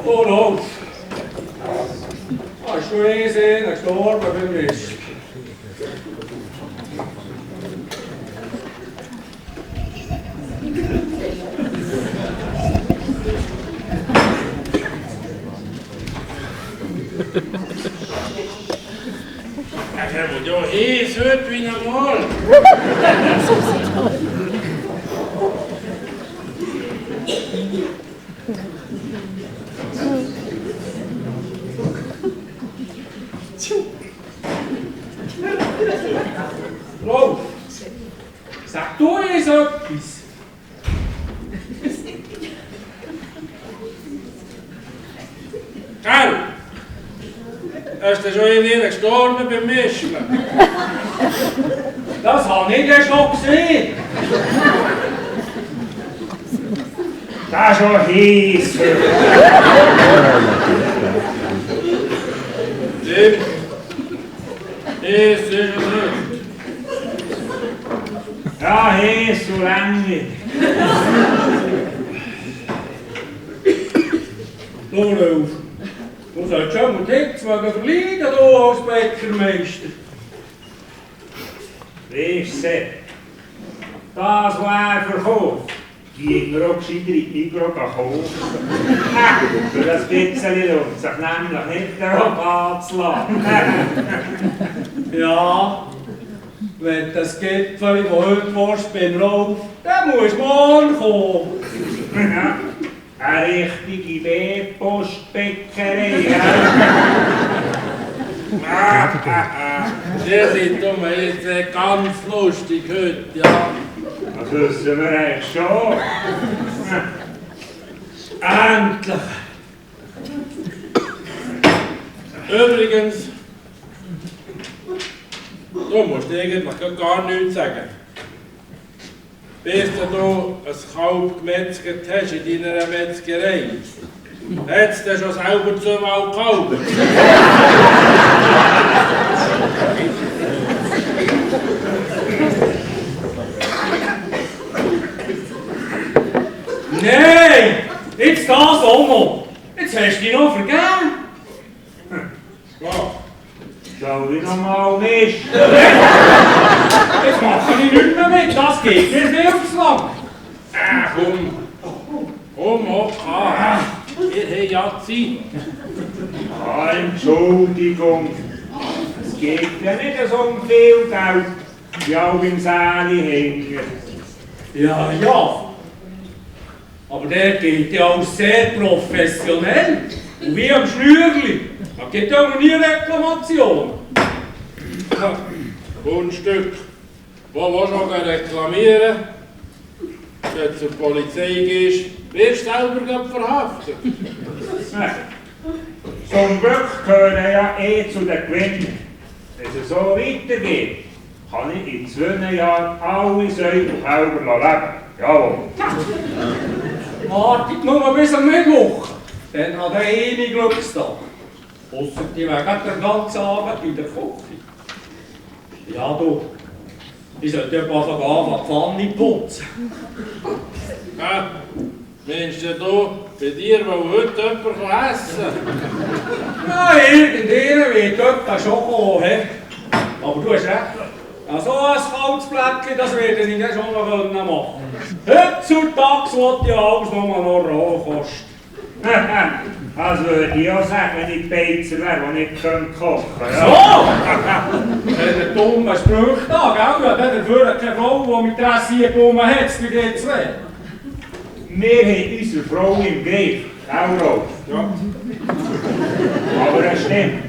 Olaf, hast du gesehen, gestorben beim Mist? Der wird ja so hört wie normal. Rolf, sag du uns etwas. Gell? Hast du schon irgendwie gestorben beim Mischen? Das habe ich ja schon gesehen. Das ist schon heiß. Stimmt. Heiß ist es nicht. Ja, heiß so lange. Du, Rolf, du sollst schon mal nichts verleiden, du als Bäckermeister. Weisst du, das, was er verkauft, geht mir auch gescheiter in die Migros kaufen. Für das bisschen lohnt sich nämlich nicht der Rabatt zu lassen. Ja, wenn das Gipfel, das heute warst beim Rolf, dann musst du morgen kommen. Ja, eine richtige B-Postbäckerei. Der sind jetzt ganz lustig heute, ja. Das wissen wir eigentlich schon. Endlich! Übrigens, du musst eigentlich gar nichts sagen. Bis du ein Kalb gemetzelt hast in deiner Metzgerei, hättest du schon selber zweimal gekalbt. Nein! Jetzt das auch noch! Jetzt hast du dich noch vergeben! Was? Soll ich noch mal mischen? Jetzt mache ich nichts mehr mit, das geht mir viel zu lang! Komm, hoch an. Wir haben ja Zeit. Ah, Entschuldigung. Es geht ja nicht so um viel Geld, wie auch beim Säli hängen. Ja, ja! Aber der geht ja auch sehr professionell. Und wie am Schnürli. Da gibt ja auch nie Reklamation. Kunststück. Wo willst du auch reklamieren? Wenn du zur Polizei gehst, wirst du selber verhaftet. Zum Glück gehören ja zu den Gewinnern. Wenn es so weitergeht, kann ich in 2 Jahren alle Säugelkälber leben. Jawohl. Wartet nur bis am Mittwoch. Dann hat er einen Glückstag. Ausser die wegen der ganzen Abend in der Küche. Ja, du. Ich sollte etwa anfangen, die Pfanne putzen. Ja, meinst du, bei dir will heute jemand essen? Ja, irgendjemand wird etwa schon kommen. He? Aber du hast recht. Ja, so ein kaltes Blättchen, das werde ich dann schon noch machen. Heutzutage sollte ja alles nur noch Rohkost. Das würde ich auch sagen, wenn ich Beizer wäre, der nicht kochen könnte. Ja. So! Der dumme Sprüche da, gell? Dafür hat keine Frau, die mit Interesse gekommen hat, bei dir zu reden. Wir haben unsere Frau im Griff, auch Rolf. Ja. Aber es stimmt.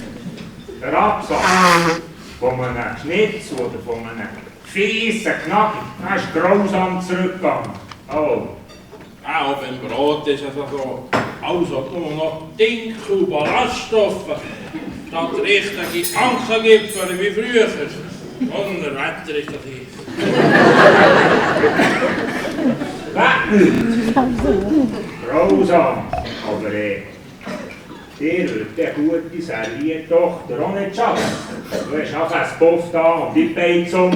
Der Absatz von einem Schnitzel oder von einem fiessen Knacki, der ist grausam zurückgegangen. Oh. Auch beim Brot ist es so, also nur noch Dinkel und Ballaststoffe, statt richtige Ankergipfel wie früher. Unwetter ist das hier. Grausam. Aber dir würde eine gute Serviertochter auch nicht schaffen. Du hast auch ein Puff da und die Beizung.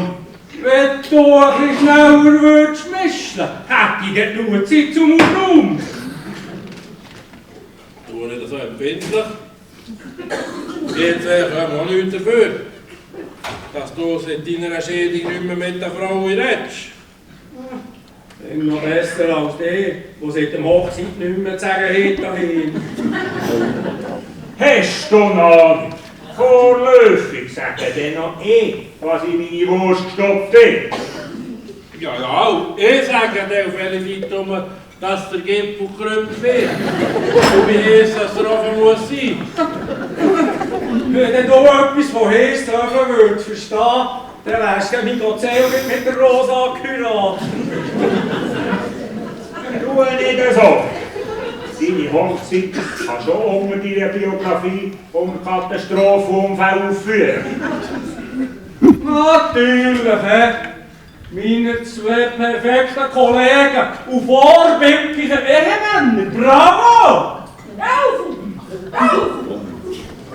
Wenn du ein bisschen schneller würdest mischen, hätte ich dort nur Zeit zum Aufräumen. Du nicht so empfindlich. Jetzt können wir auch nichts dafür, dass du seit deiner Schädigung nicht mehr mit der Frau redest. Immer noch besser als die, die seit der Hochzeit nicht mehr zu sagen hat daheim. Hast du noch nicht? Vorläufig sagen dann noch was in meine Wurst gestopft wird. Ja, ich sage dir auf welche Zeit um, dass der Gipfel gekrümmt wird. Und wie heiß es drauf muss sein. Wenn du etwas von Heiß dürfen würdest verstehen, dann wärst du ja mit Ozeo mit der Rosa geheiratet. Tu nicht so. Deine Hochzeit kannst du auch unter deiner Biografie und Katastrophenunfall aufführen. Natürlich, hä? Meine zwei perfekten Kollegen und vorbildlichen Ehemänner. Bravo!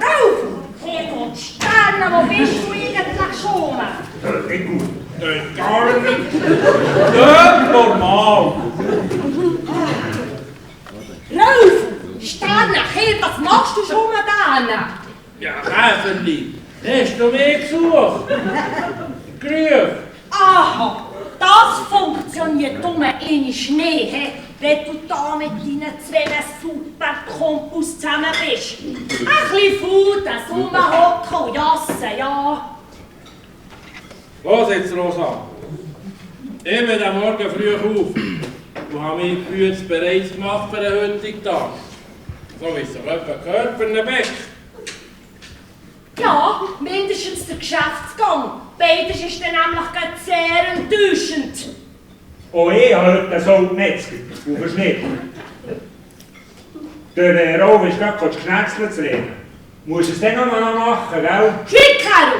Rauf! Herrgott, Sterne, wo bist du eigentlich schon? Nicht gut. Gar nicht. Nicht normal. Rauf! Sterne, Herr, was machst du schon da? Ja, Käferli, hast du mich gesucht? Grüß. Aha, das funktioniert um in Schnee, he? Wenn du da mit deinen zwei super Kompus zusammen bist. Ein bisschen Food, rumhocken und jassen, ja. Los jetzt, Rosa. Ich bin am Morgen früh auf und habe mich Gemüse bereits gemacht für den heutigen Tag. So wie es doch etwa gehört für einen Beck. Ja, mindestens der Geschäftsgang. Beides ist dann nämlich gerade sehr enttäuschend. Auch ich habe heute so gemetzelt und verschnitten. Der Rolf ist gerade das Schnetzchen zu reden. Musst du es dann noch mal machen, gell? Schickerl!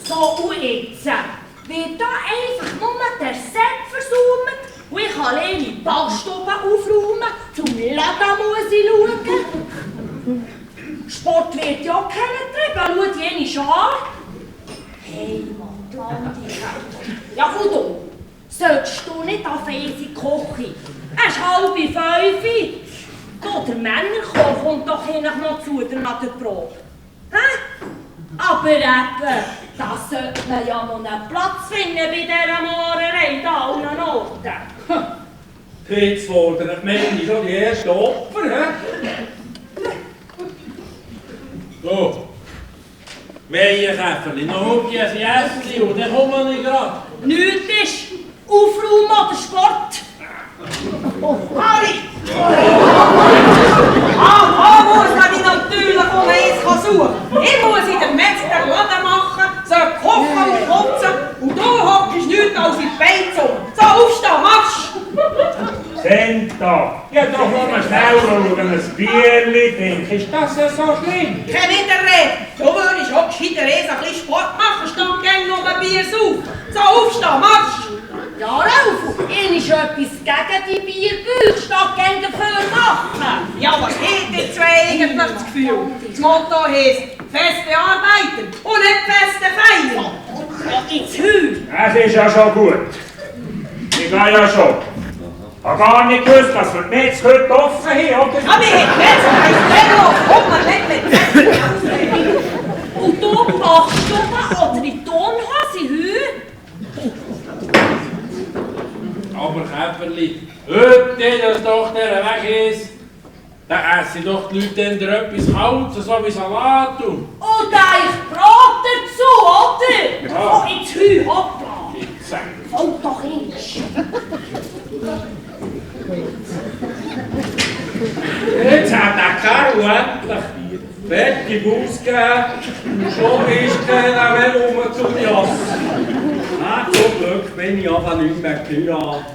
So, und jetzt wird da einfach nur der Set versäumt und ich kann alleine die Ballstube aufräumen, zum Laden muss ich schauen. Sport wird ja keiner treiben, schau jene Schar. Hey, Atlantika. Ja, und du, solltest du nicht auf Eisi kochen? Es ist 4:30. Du, der Männerkoch kommt doch hinten noch zu der Probe. Hä? Aber eben, da sollte man ja noch einen Platz finden bei dieser Malerei da allen Orten. Jetzt fordern die Männer schon die ersten Opfer, hä? So. Meierkäferli, noch ein Jässchen und dann kommen wir nicht gerade. Nichts ist Aufraum oder Sport. Harry! Muss man die natürlich um eins suchen. Ich muss in der Metzger Laden machen, so kochen und putzen und du hockst nichts als in die Beizung. So, aufstehen, Marsch! Senta, ja doch noch mal schnell schauen, ein Bierli trinken. Ist das ja so schlimm? Keine Widerrede. Du würdest auch gescheiter ein bisschen Sport machen, statt gäng noch ein Bier saufen. So, aufstehen, Marsch! Ja, Ralf, ich ist etwas gegen die Bierbücher, statt gegen dafür machen. Ja, was hat ihr zwei eigentlich das Gefühl? Das Motto heisst feste Arbeiten und nicht feste Feiern. Ja, jetzt hör. Das ist ja schon gut. Ich gehe ja schon. Ich habe gar nicht gewusst, dass wir die Metz heute offen haben, oder? Aber ich hätte jetzt komm mal weg mit Und du Bachstube oder die Tonhose hör? Aber Käferli, heute ist doch der Weg ist, essen doch die Leute dann etwas Kaltes, so wie Salat. Und ein Brot dazu, oder? Ja. Oh, jetzt hü, hoppla. Jetzt sag Kommt doch erst. Jetzt hat der Kerl endlich fertig ausgegeben. Schon ist keiner mehr rumzujassen. Zum Glück bin ich aber nicht mehr geheiratet.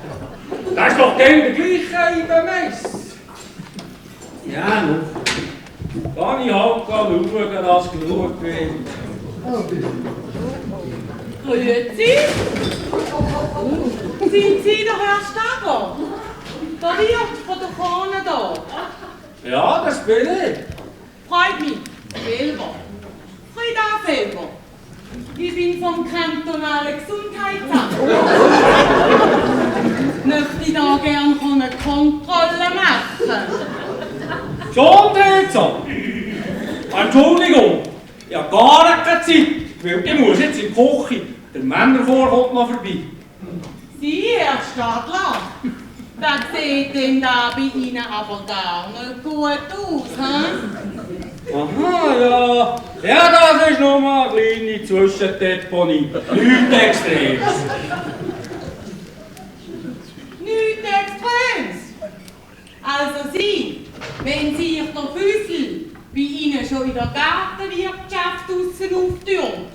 Das ist doch der gleiche in der Messe. Ja, noch. Kann ich halt schauen, dass genug wird. Grüezi. Sind Sie der Herr Stager? Der Wirt von der Krone da? Ja, das bin ich. Freut mich. Selber. Frieda Felber. Ich bin vom kantonalen Gesundheitsamt. Möchte ich da gerne eine Kontrolle machen? Gesundheitsamt! Entschuldigung, ich habe gar keine Zeit, weil ich muss jetzt in die Küche. Der Männerchor kommt noch vorbei. Sie, Herr Stadler, das sieht denn da bei Ihnen aber gar nicht gut aus, hm? Aha, ja. Ja, das ist nur mal eine kleine Zwischendeponie. Nichts Extremes. Nichts Extremes. Also Sie, wenn sich der Füssel bei Ihnen schon in der Gartenwirtschaft draussen auftürmt,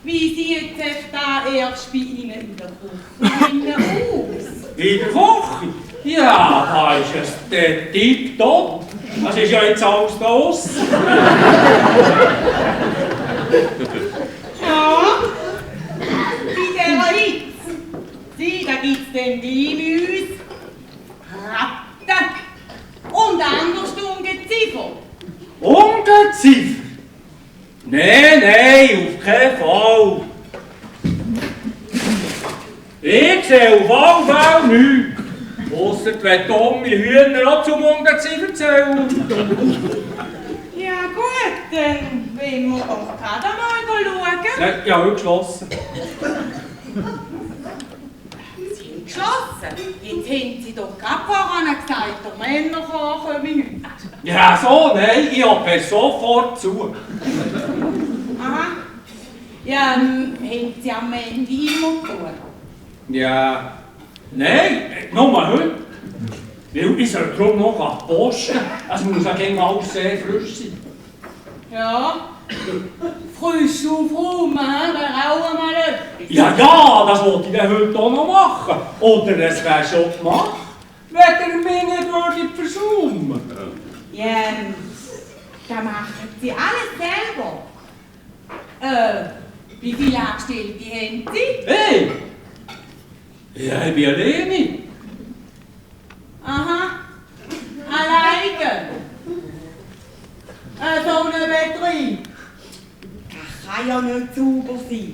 wie sieht sich da erst bei Ihnen in der Küche aus? In der Küche? Ja, da ist es der tipptopp. Das ist ja jetzt alles da aussen. Ja, bei dieser Hitze. Sie, da gibt's dann Gemüse, Ratten und anders Ungeziefer. Ungeziefer? Nein, auf keinen Fall. Ich sehe auf alle Fälle nichts. Ausser wenn dumme Hühner auch zum Ungeziefer zählen. Ja gut, dann wollen wir doch gerade mal schauen. Ja, heute geschlossen. Sie sind geschlossen. Jetzt haben Sie doch gerade vorhin gesagt, der Männerchor komme heute. Ja, so, nein, ich habe sofort zu. Aha. Ja, haben Sie am Ende immer gut? Ja, nein, nur heute. Weil ich soll darum noch an die Posten. Es muss ja gegen alles sehr frisch sein. Ja. Frisch aufräumen, wäre auch einmal etwas. Ja, das wollte ich dann heute auch noch machen. Oder es wäre schon gemacht, wenn ihr mich nicht würdet versäumen. Ja, da machen Sie alles selber. Wie viele Angestellte haben Sie? Hey! Ja, ich bin alleine. Aha. Alleine. So ein Betrieb. Das kann ja nicht sauber sein.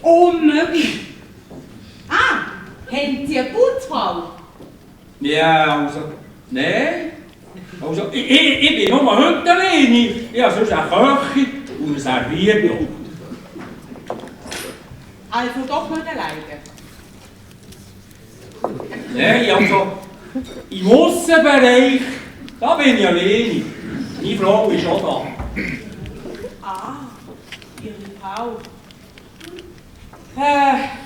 Unmöglich. Ah, haben Sie eine Putzfrau? Ja, also, nein. Also, ich bin nur heute alleine. Ich habe sonst eine Küche und ein Servierblock. Also doch nicht alleine. Nein, also, im Aussenbereich, da bin ich alleine. Meine Frau ist auch da. Ah, Ihre Frau.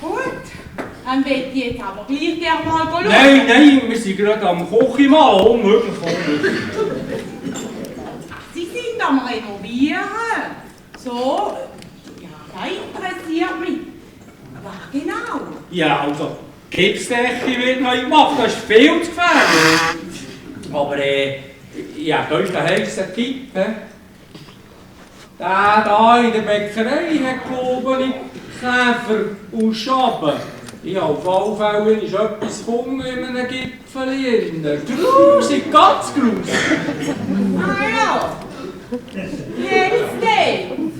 Gut. Dann will ich jetzt aber gleich gerne mal schauen. Nein, wir sind gerade am Küchenmal. Unmöglich. Sie sind am Renovieren. So, ja, das interessiert mich. Was genau? Ja, also, die Gipsdecke wird neu gemacht, das ist viel zu gefährlich. Aber ja, da ist der heiße Tipp. Der da in der Bäckerei hat, glaube ich, Käfer und Schaben. Ich habe auf alle Fälle ist etwas gefunden in einem Gipfel. Grusig, ganz grusig. Ah ja, jetzt den.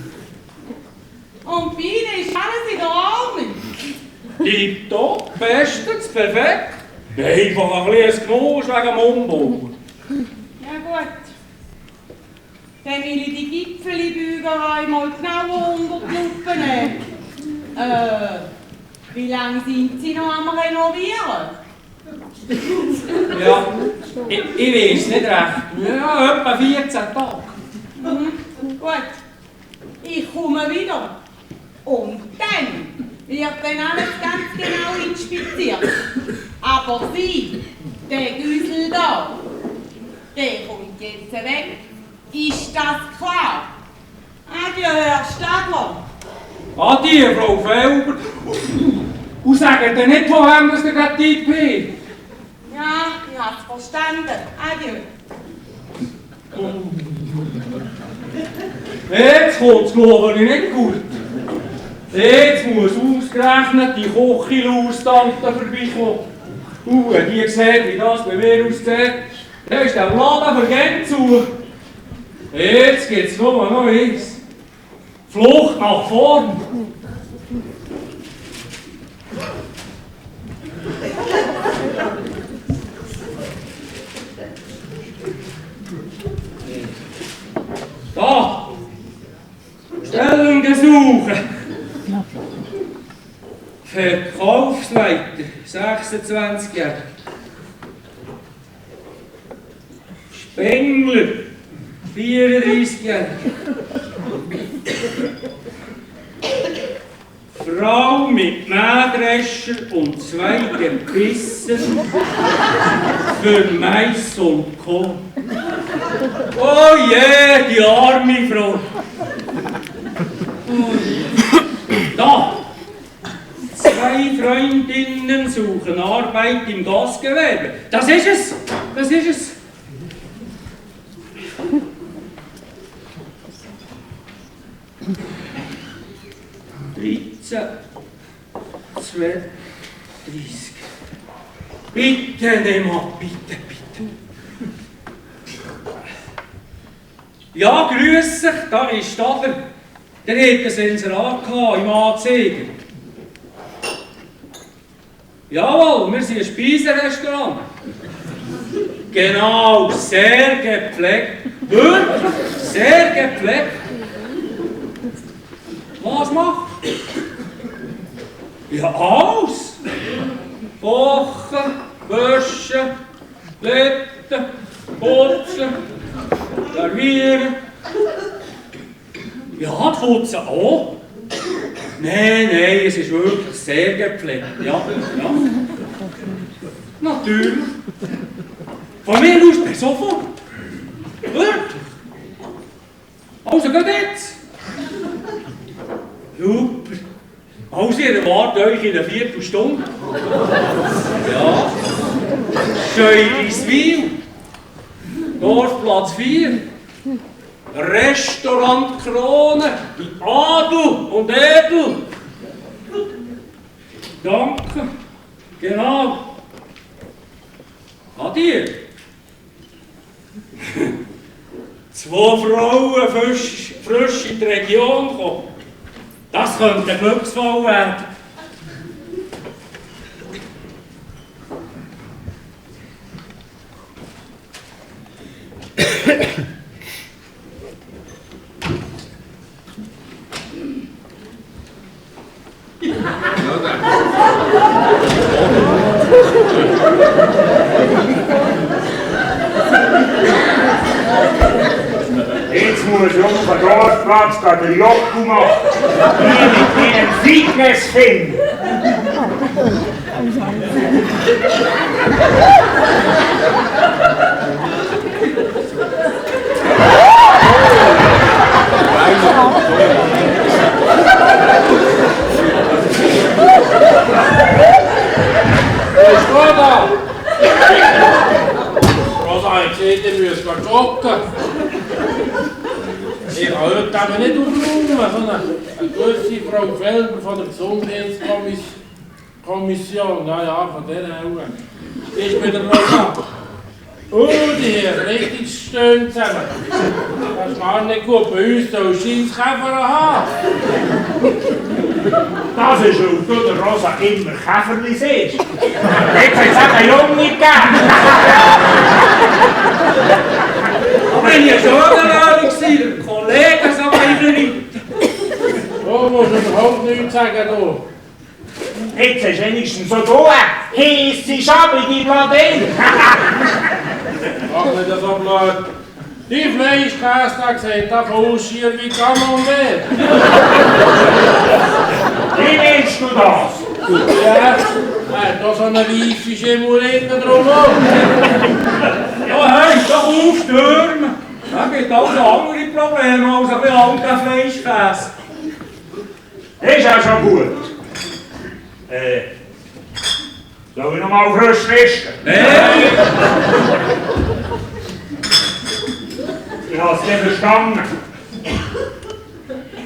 Und bei Ihnen ist alles in Ordnung. Tipptopp, bestens, perfekt. Einfach ein bisschen Genuss wegen dem Umbau. Ja gut. Dann will ich die Gipfelbügerei mal genauer unter die Lupe nehmen. Wie lange sind Sie noch am Renovieren? Ja, Ich weiß nicht recht. Ja, etwa 14 Tage. Gut, ich komme wieder. Und dann wird dann alles ganz genau inspiziert. Aber Sie, der Güsel da, der kommt jetzt weg. Ist das klar? Adieu, Herr Stadler. Adieu, Frau Felber. Und sagt ihr nicht, woher das ihr gerade Typ habt? Ja, ich hab's verstanden. Adieu. Jetzt kommt's, glaube ich, nicht gut. Jetzt muss ausgerechnet die Kochilaustante vorbeikommen. Die sieht, wie das bei mir aussieht. Da ist der Laden vergeben zu. Jetzt gibt's nur noch eins. Flucht nach vorn. Da! Stellengesuche! Verkaufsleiter, 26-jährig. Spengler, 34-jährig. Frau mit Mähdrescher und 2 Gebissen für Mais und Korn. Oh je, die arme Frau. Da! 2 Freundinnen suchen Arbeit im Gastgewerbe. Das ist es! Das ist es! Bitte nimm ab, bitte, bitte. Ja, grüß dich, da ist Stadler. Der hat ein Inserat im Anzeiger. Jawohl, wir sind ein Speiserestaurant. Genau, sehr gepflegt. Wirklich, sehr gepflegt. Was macht? Ja, alles. Kochen, waschen, glätten, putzen, servieren. Ja, putzen auch. Nein, es ist wirklich sehr gepflegt. Ja. Natürlich. Von mir aus per sofort. Wirklich. Also geht jetzt. Super. Also, ihr erwartet euch in einer Viertelstunde. Ja. Scheuriswil. Dorfplatz 4. Restaurant Krone. Die Adel und Edel. Danke. Genau. Adieu. 2 Frauen frisch in die Region kommen. Das könnte ein Glücksfall werden. Jetzt muss ich auf den Dorfplatz den Jochel machen. Wie mit einem Fitnessfilm. Was ist da? Rosa, ich sehe, ihr müsst joggen. Ich habe heute aber nicht aufgenommen, sondern eine gewisse Frau Felber von der Gesundheitskommission, ja, von der auch. Die ist mit der Rosa. Die haben richtig stöhnt zusammen. Das ist gar nicht gut. Bei uns soll Scheinskäfer haben. Das ist, weil du der Rosa immer Käferli siehst. Jetzt hat es auch einen Junge gegeben. Aber wenn ich schon eine Lehrling war, Kollegen so weiter nicht. Du musst überhaupt nichts sagen. Jetzt hast du wenigstens so da. Heiss ist ab in deinem Laden. Mach nicht so blöd. Die Fleischkäse, da sieht davon aus schier wie Camembert. Wie willst du das? Ja, er hat da so eine reife Schimmelringe drumherum. Ja, hey, doch auf, Stürm! Da gibt also andere Probleme als ein bisschen alter Fleischkäse. Das ist auch schon gut. Soll ich nochmal frisch fristen? Nein! Ich hab's nicht verstanden.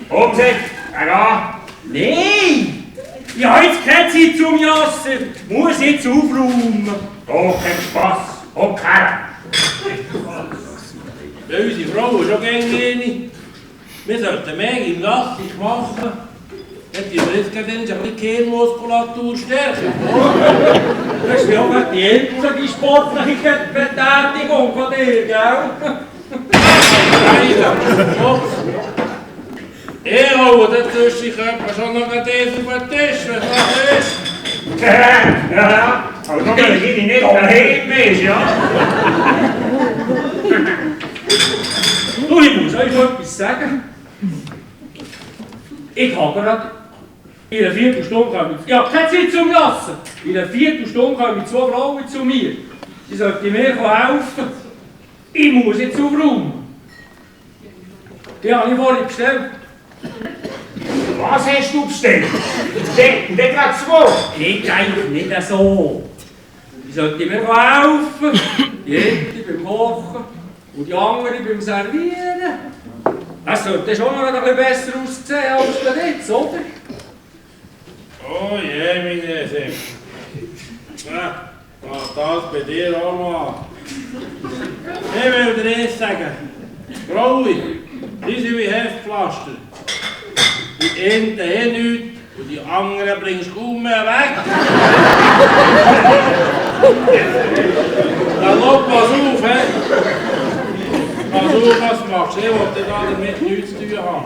Umsetzt, ja. Nein! Ich habe jetzt keine Zeit zum Jassen. Muss jetzt aufräumen. Doch, kein Spass. Okay. Bei unsere Frau ist auch gerne eine. Wir sollten mehr Gymnastik machen. Dann tun wir jetzt gerade ein bisschen Kernmuskulatur stärken. Das ist ja auch die ältere sportliche Betätigung von dir, gell? Ich hole den Zwischenkörper schon noch einen Tee auf den Tisch, wenn das ist. Ja, aber nur weil ich nicht daheim ist, ja. Du, ich muss euch etwas sagen. Ich habe gerade in einer Viertelstunde kommen. Ich habe keine Zeit zum Lassen. In einer Viertelstunde kommen 2 Frauen zu mir. Die sollten mir helfen. Ich muss jetzt aufräumen. Die habe ich vorhin bestellt. Was hast du bestellt? Und dann gerade 2. Ich eigentlich nicht so. Die sollten mir helfen. Die eine beim Kochen und die andere beim Servieren. Das sollte schon noch ein bisschen besser aussehen als der jetzt, oder? Oh je, meine Seele. Ja, das bei dir auch mal. Ich will dir eins sagen. Frauen, die sind wie Heftpflaster. Die einen haben nichts und die anderen bringst du kaum mehr weg. Dann pass auf, hä? Pass auf, was du machst. Ich will da damit nichts zu tun haben.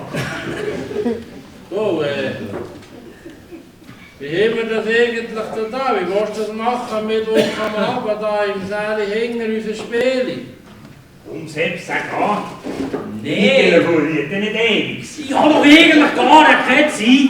So, wie haben wir das eigentlich denn da? Wie willst du das machen mit uns am Abend da im Saal hinter unser Spiel? Umsetzt, sag an. Ich Nee, telefoniere nicht ewig. ich habe doch eigentlich gar keine Zeit.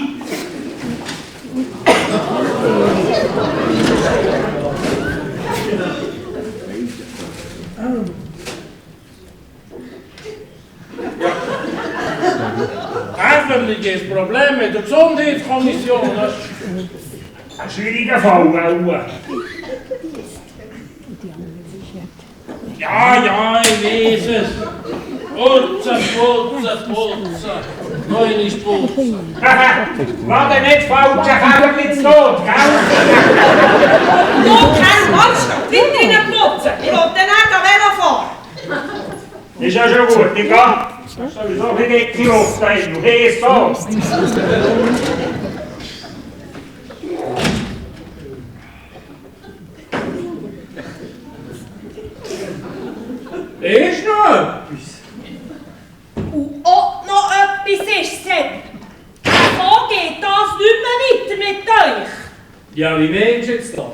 Öffentliches Problem mit der Gesundheitskommission. Das Ein schwieriger Fall, auch. ja, ich weiß es. Putzen. Nein, ist putzen. Lass dich nicht falsch, Kerl zu Not, gell? Du kein Mensch, nicht drinnen putzen. Ich will dann nicht Velo fahren. Ist ja schon gut, ich gehe. Das ist sowieso ein bisschen Luft da hin. Du gehst so. Ist noch etwas? Und auch noch etwas ist, Sepp. So geht das nicht mehr weiter mit euch. Ja, wie meinst du jetzt das?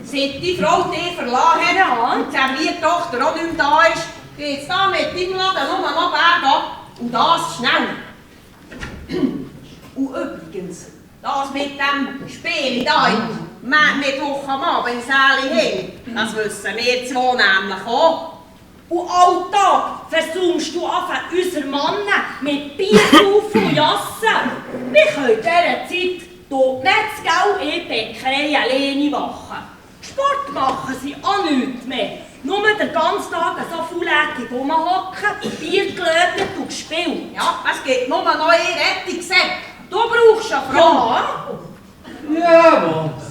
Seit die Frau dich verlassen hat Ja. und die Serviertochter auch nicht mehr da ist, geht's da mit deinem Laden nur noch bergab. Und das schnell. Und übrigens, das mit dem Spiel da im Mittwoch am Abend in Sälihin, das wissen wir zwei nämlich auch. Und Alltag versuchst du einfach unsere Männer mit Bier saufen und jassen. Wir können in dieser Zeit die Metzger und die Bäckerei alleine machen. Sport machen sie auch nichts mehr. Nur den ganzen Tag so faulätig rumhocken, Bier gelötet und gespielt. Ja, es gibt nur noch eine Rettung, Sepp. Du brauchst eine Frau. Ja. Ja, was?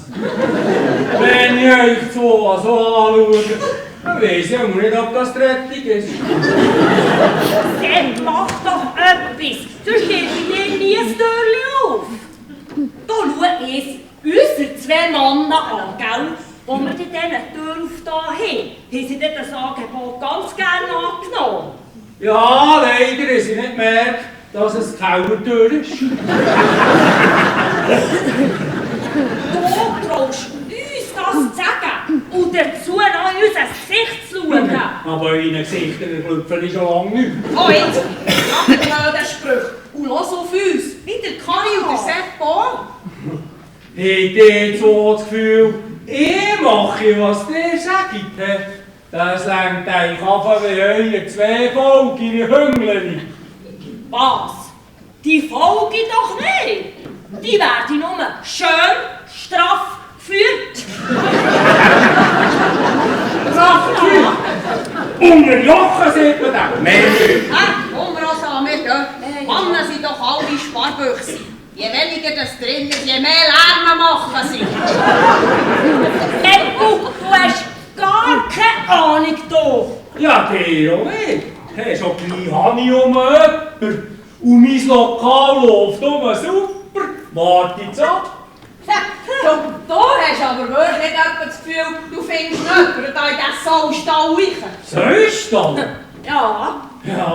Wenn ich euch so anschaue, dann weiss ich auch nicht, ob das die Rettung ist. Sepp, mach doch etwas, sonst geht dir nie ein Türchen auf. Da schau es unsere 2 Männer an, gell? Als wir diesen Tür aufgetan haben, haben sie dann das Angebot ganz gerne angenommen. Ja, leider ist ich nicht gemerkt, dass es keine Kellertür ist. Du traust uns das zu sagen. Und dazu noch in unser Gesicht zu schauen. Aber euren Gesichtern klopfen ich schon lange nicht. Oh, jetzt, mach den blöden Spruch und los auf uns, wie der Kari und der Sepp auch. Habt ihr so das Gefühl, ich mache, was ihr sagt? Das lenkt euch ab wie eure 2 Folgen, ihr Hünglein. Was? Die Folge doch nicht. Die werden nur schön, straff geführt. Unter Jochen sieht man das. Mensch! Komm, Rosa, mit, Männer sind doch alle Sparbüchse. Je weniger das drin ist, je mehr Lärm machen sie. Seppo, du hast gar keine Ahnung da. Ja, der auch nicht. Hey, schon gleich habe ich jemanden. Und mein Lokal läuft super. Wartet's ab. Du hast aber wirklich etwa das Gefühl, du findest jemanden da in diesen Saustall rein. Saustall? Ja. Ja.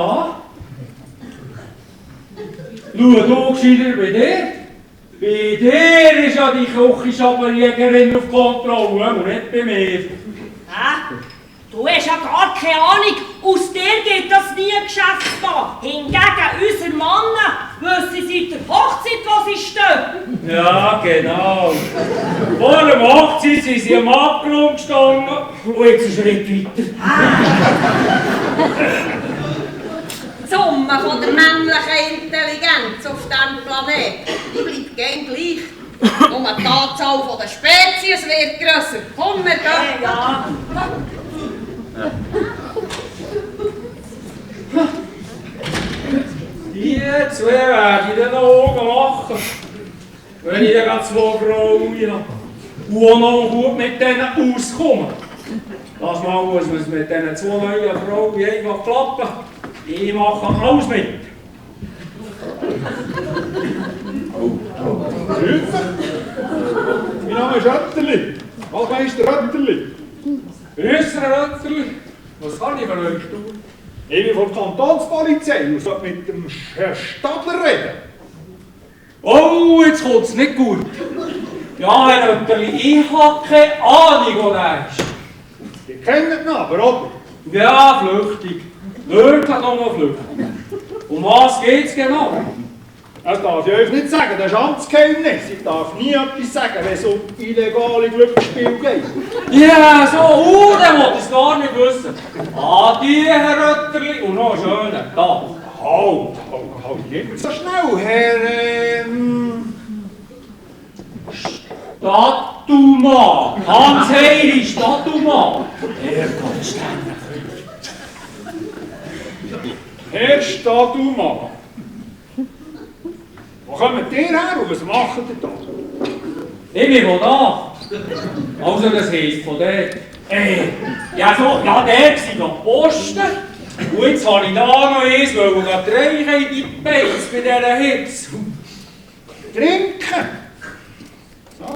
Schau, du gescheiter bei dir. Bei dir ist ja die Küchenschabberjägerin auf Kontrolle und nicht bei mir. Du hast ja gar keine Ahnung, aus dir geht das nie Geschäft da. Hingegen unsere Männer wissen seit der Hochzeit, wo sie stehen. Ja, genau. Vor der Hochzeit sind sie am Abgrund gestanden und jetzt einen Schritt weiter. Die Summe von der männlichen Intelligenz auf diesem Planeten, die bleibt gern gleich. Nur die Anzahl der Spezies wird grösser. Komm, wir gehen. Ja. Die 2 werde ich dann noch machen, wenn ich dann 2 Frauen habe. Und auch noch gut mit denen auskommen. Das Mal muss man es mit diesen 2 neuen Frauen einfach klappen. Ich mache alles mit. Grüße. Mein Name ist Rötterli. Waldmeister Rötterli. Grüße, Rötterli. Was kann ich für euch tun? Ich bin von der Kantonspolizei und sollte mit dem Herrn Stadler reden. Oh, jetzt kommt es nicht gut. Ja, Herr Rötterli, ich habe keine Ahnung, wo er ist. Ihr kennt ihn aber, oder? Ja, flüchtig. Wirklich nur flüchtig. Um was geht's genau? Das darf ich euch nicht sagen, das ist Amtsgeheimnis. Ich darf nie etwas sagen, wenn es um illegale Glücksspiele geht. Ja, so, der will es gar nicht wissen. Adi, Herr Rötterli, und noch einen schönen Tag. Halt, nicht so schnell, Herr, Stadtuma, Hans-Heiri Stadtuma. Er kann ständig. Herr Stadtuma. Wo kommt ihr her und was macht ihr da? Ich bin von da. Also, das heisst von dort. Ja, so, ja, der sind noch Posten. Und jetzt habe ich da noch eins, weil wir gerade reichen in die Beiz bei dieser Hitze. Trinken. So.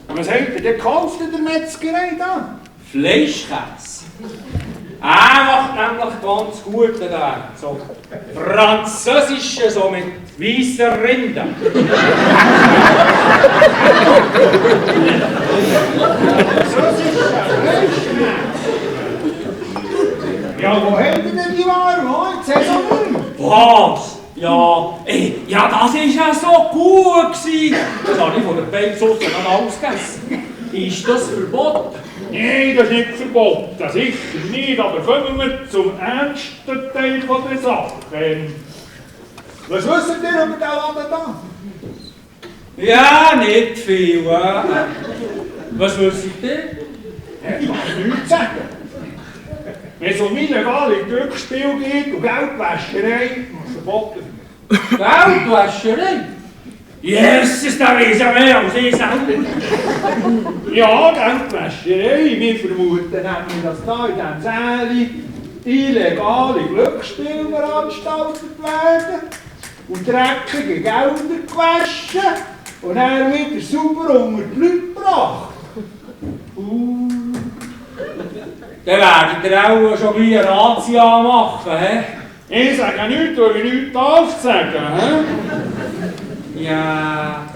Und was habt ihr denn gekauft in der Metzgerei da? Fleischkäse. Er macht nämlich ganz gut da. So französische, so mit weißen Rinden. Ja, wo habt ihr denn die Ware? Jetzt Saison. Was? Ja, ja, das war ja so gut gewesen. Das habe ich von der Beiz noch alles gegessen. Ist das verboten? Nein, das ist nicht verboten, sicher nicht, aber kommen wir zum ernsten Teil von der Sache. Was wisst ihr über den Laden da? Ja, nicht viel. Was wisst ihr? Ich kann nichts sagen. Wenn es um illegale Glücksspiel geht und Geldwäscherei, muss verboten werden. Geldwäscherei? Jesus, da weiss ja mehr als ich selber. Ja, Geldwäscherei. Wir vermuten nämlich, dass da in diesem Säle illegale Glücksspiele veranstaltet werden und dreckige Gelder gewaschen und dann wieder sauber unter die Leute gebracht. Dann werdet ihr auch schon gleich eine Razzia machen, hä? Ich sage nichts, weil ich nichts darf sagen. He? Ja,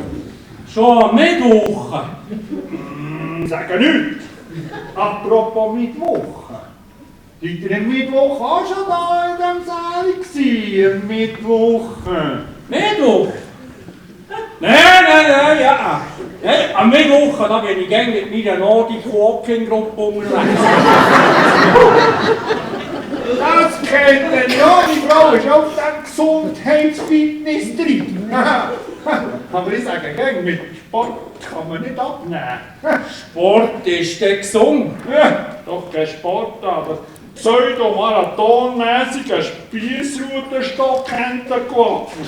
schon am Mittwoch. Sage nichts. Apropos Mittwoch. Seid ihr am Mittwoch auch schon da in diesem Saal gewesen? Am Mittwoch? Mittwoch? Nein, ja. Nein, am Mittwoch, da bin ich gerne mit meiner Nordic Walking-Gruppe unterwegs. Das kennt ihr ja, die Frau ist auf dem Gesundheitsfitness drin. Aber ich sage, gell, mit Sport kann man nicht abnehmen. Sport ist der gesund. Ja, doch kein Sport, aber pseudomarathonmäßig ein Spiessrutenstock hinten gelaufen.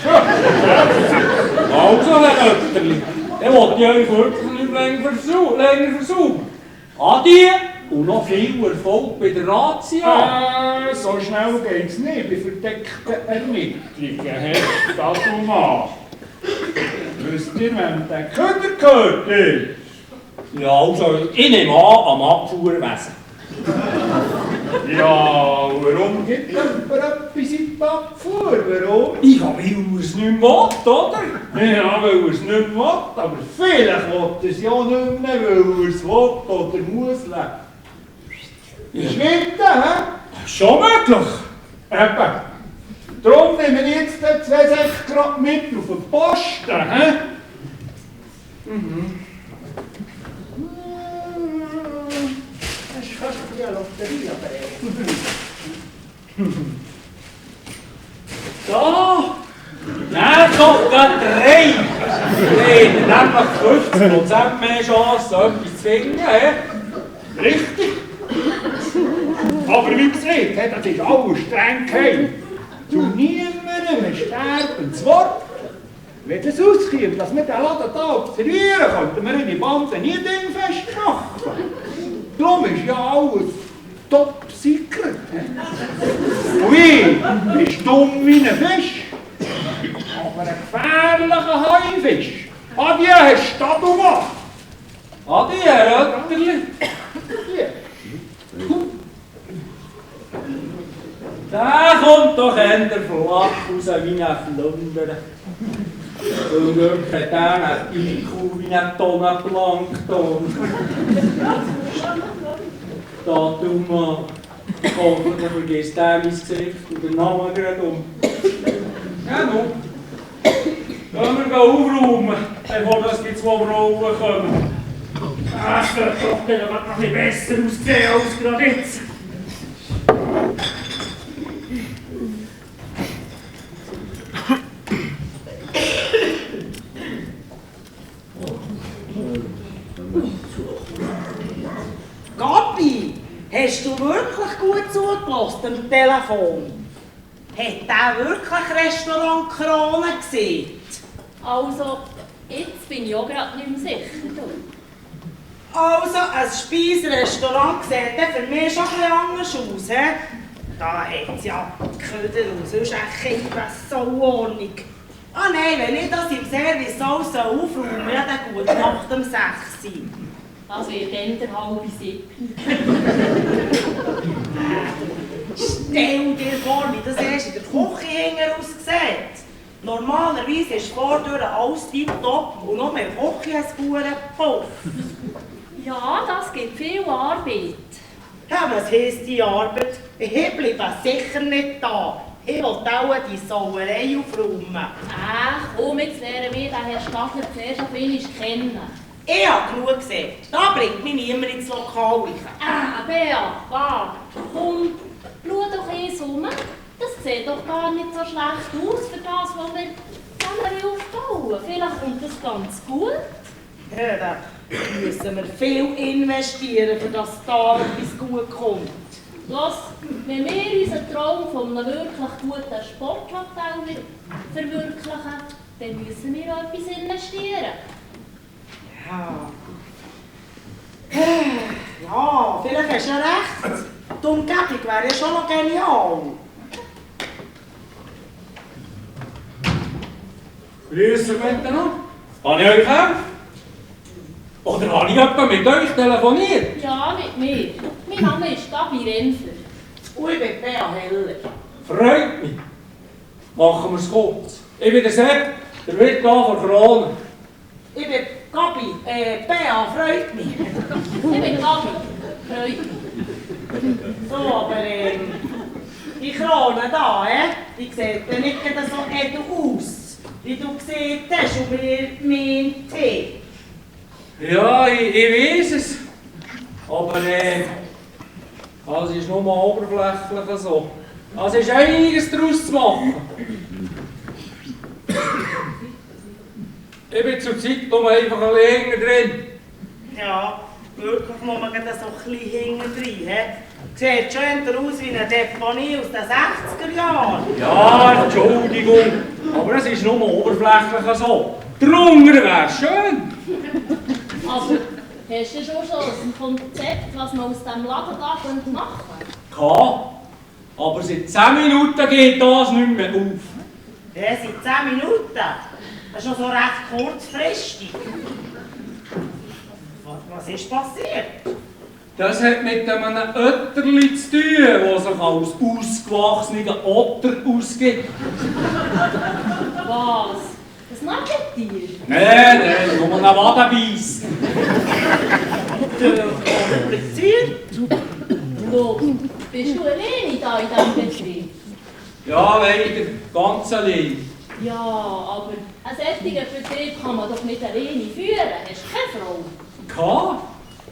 Also, Herr Ötterli, dann wollte ich euch wirklich nicht länger versuchen. Adi und noch viel Erfolg bei der Razzia. So schnell geht's nicht bei verdeckten Ermittlungen, das du mal. Wisst ihr, wem der Köder gehört ist? Ja, also, ich nehme an, am Abfuhrwesen. Ja, warum gibt jemand etwas in die Abfuhr? Warum? Ja, weil er es nicht will, oder? Ja, weil er es nicht will, aber vielleicht will er es ja nicht mehr, weil er es will oder muss leben. Ist nicht, hä? Schon möglich. Eben. Darum nehmen wir jetzt den 2 Säcke gerade mit auf den Posten, hä? Das ist fast wie eine Lotterie, Da! Nein, doch, gerade 3! Wir haben nämlich 50% mehr Chance, etwas zu finden. Richtig. Aber wie gesagt, das ist alles streng geheim. Zu niemandem ein sterbendes Wort. Wenn es auskommt, dass wir den Laden hier observieren, könnten wir in die Bande nie dingfest machen. Darum ist ja alles top secret. Und ich ist dumm wie ein Fisch, aber ein gefährlicher Haifisch. Adieu, Herr Stadtmann. Adi, Herr Ötterli. Der kommt doch eher flach raus wie ein Flunder. Und wirklich hat er einen IQ wie eine Tonne Plankton. Da, du Mann. Hoffentlich vergisst er mein Gesicht und den Namen gerade um. Ja, nun. Können wir aufräumen, bevor das die 2 Frauen kommen. Das wird doch noch ein bisschen besser aussehen als gerade jetzt. Gabi, hast du wirklich gut zugelassen am Telefon? Hat der wirklich Restaurant Krone gesehen? Also, jetzt bin ich auch gerade nicht mehr sicher. Du. Also, ein Speisrestaurant sieht dann für mich schon ein bisschen anders aus. He? Da hat es ja Köder und sonst echt so Ordnung. Ah nein, wenn ich das im Service alles aufräumen, ja dann gut Nacht um 6 Uhr. Das wird dann der 6:30. Stell dir vor, wie das erst in der Küche hinten aussieht. Normalerweise ist vordurch alles tiptop und noch mehr Küche als Bauernhof. Ja, das gibt viel Arbeit. Ja, was heisst die Arbeit? Ich bleibe sicher nicht da. Ich will auch die Sauerei aufräumen. Komm, jetzt lernen wir den Herrn Stadler zuerst auf einmal kennen. Ich habe genug gesehen. Da bringt mich niemand ins Lokal. Bea, warte. Komm, schau doch eins um. Das sieht doch gar nicht so schlecht aus für das, was wir zusammen aufbauen. Vielleicht kommt das ganz gut. Ja, da müssen wir viel investieren, für dass da etwas gut kommt. Los, wenn wir unseren Traum von einem wirklich guten Sporthotel verwirklichen, dann müssen wir auch etwas investieren. Ja, vielleicht hast du ja recht. Die Umgebung wäre ja schon noch genial. Grüße miteinander. Kann ich euch helfen? Oder habe ich etwa mit euch telefoniert? Ja, mit mir. Mein Name ist Gabi Renfler. Und ich bin Bea Heller. Freut mich. Machen wir es kurz. Ich bin der Sepp, der Wirt von Krone. Ich bin Gabi. Bea freut mich. Ich bin Gabi. So, aber die Krone da, die sieht ja nicht so edel aus, wie du gesehen hast über meinen Tee. Ja, ich weiß es. Aber es ist nur mal oberflächlich so. Es ist einiges daraus zu machen. Ich bin zurzeit nur einfach alleine drin. Ja, wirklich nur so ein bisschen hinten drin. Sieht schön aus wie eine Deponie aus den 60er Jahren. Ja, Entschuldigung, aber es ist nur oberflächlich so. Drunter wäre schön. Aber hast du schon ein Konzept, was man aus diesem Laden da machen Kann, aber seit 10 Minuten geht das nicht mehr auf. Ja, seit 10 Minuten. Das ist schon so recht kurzfristig. Was ist passiert? Das hat mit einem Ötterli zu tun, der sich als ausgewachsener Otter ausgibt. Was? Das Nagetier? Nein, nur ein Wadenbeiss. Kompliziert? Wo bist du alleine da in diesem Betrieb? Ja, leider, ganz allein. Ja, aber einen solchen Betrieb kann man doch nicht alleine führen. Hast du keine Frau?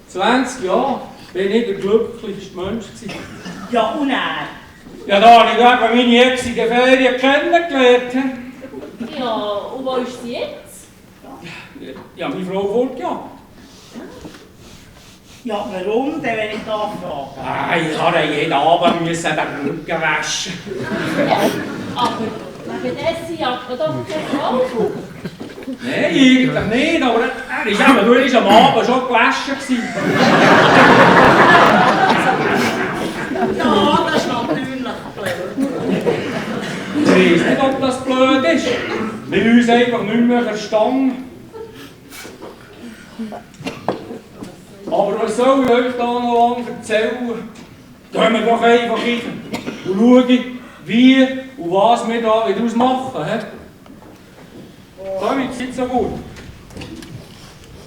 20 Jahre bin ich der glücklichste Mensch gewesen. Ja, und er? Ja, da habe ich eben meine jetzige Ferien kennengelernt. Ja, und wo ist sie jetzt? Ja, meine Frau fortgejagt. Ja, warum denn, wenn ich da frage? Ich habe jeden Abend den Rücken waschen. Ja, aber wegen dessen jagt man doch keine Frau. Nein, eigentlich nicht, aber er war eben wirklich am Abend schon gewaschen gewesen. Ja, das ist natürlich blöd. Ich weiss nicht, ob das blöd ist. Wir haben uns einfach nicht mehr verstanden. Aber was soll ich euch da noch lange erzählen? Gehen wir doch einfach hin und schauen, wie und was wir da daraus machen. Kommt, seid so gut.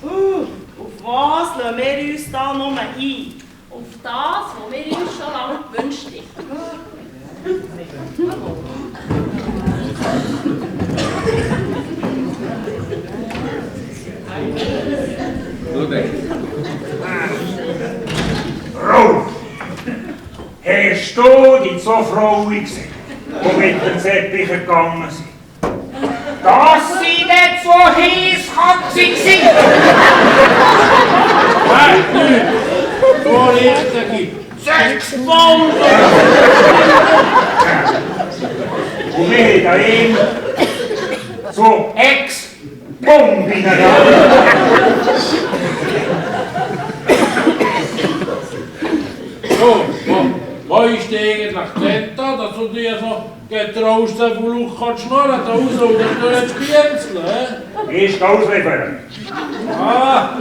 Auf was lassen wir uns da nur ein? Auf das, was wir uns schon lange gewünscht haben. Rolf, hast du die zwei Frauen gesehen, die mit dem Teppich gegangen sind? Das sind nicht so Heißkatzen! Nein, so richtige. 6 Bomben! Und wir haben eben so Ex-Bomben So, wo ist die eigentlich Zenta, dass du dir so getraust, so viel Luch kannst schnurren, da raus und dann jetzt pienzeln, hä? Ist ausliefern. Ah,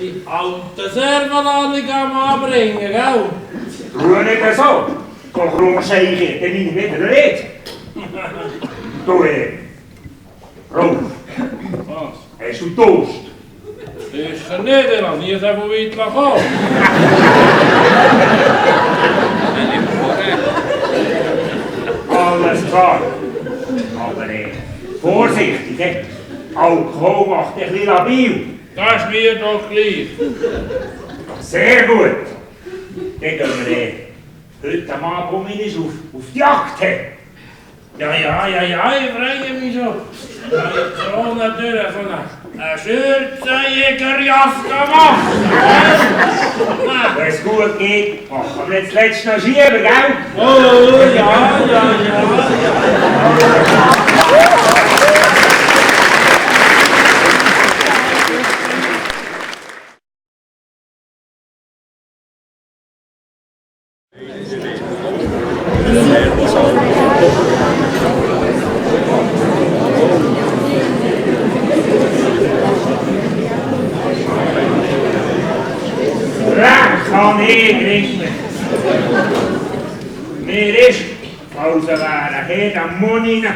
die alten Servananlig am Anbringen, gell? Tu nicht so. Doch rumscheichen, dann bin ich wieder nicht. Du, Rolf, Was? hast du Durst? Sicher nicht, er hat nie so weit gekommen. Alles klar. Aber vorsichtig, Alkohol macht dich ein bisschen labil. Das ist mir doch gleich. Sehr gut. Dann gehen wir heute am Abend auf die Jagd. Ja, ich freue mich schon. Da ich so natürlich von einer Schürzenjägerjagd gemacht. Wenn es gut geht, machen wir jetzt letztes noch schieben, gell? Oh, ja. Recht kann ich richten. Mir ist, als wäre jeder Mann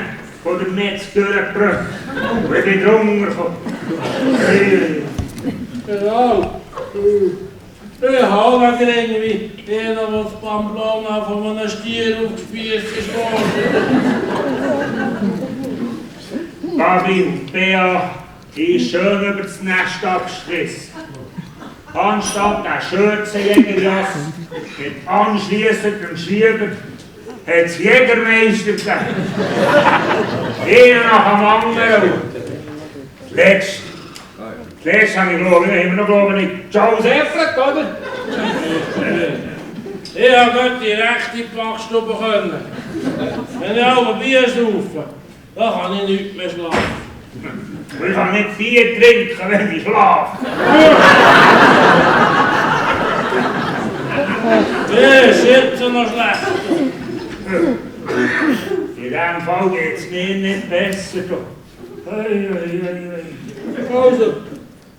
von der Metz durchgebrüht. Wenn ich drunter komme. Genau. Ich habe nicht irgendwie einer, der das Pamplona von einem Stier aufgespießt ist worden. Gabi und Bea ist schön über das Nest abgestrissen. Anstatt der Schürzenjägerjass mit anschliessendem Schieber hat es Jägermeister gegeben. Einer nach dem anderen. Zuletzt habe ich immer noch nicht Charles Efflet, oder? Ich habe gerade die rechte Backstube können. Wenn ich auch ein Bier saufe, dann kann ich nicht mehr schlafen. Ich kann nicht Bier trinken, wenn ich schlafe. Ja, ist jetzt noch schlecht. In diesem Fall geht es mir nicht besser. Also,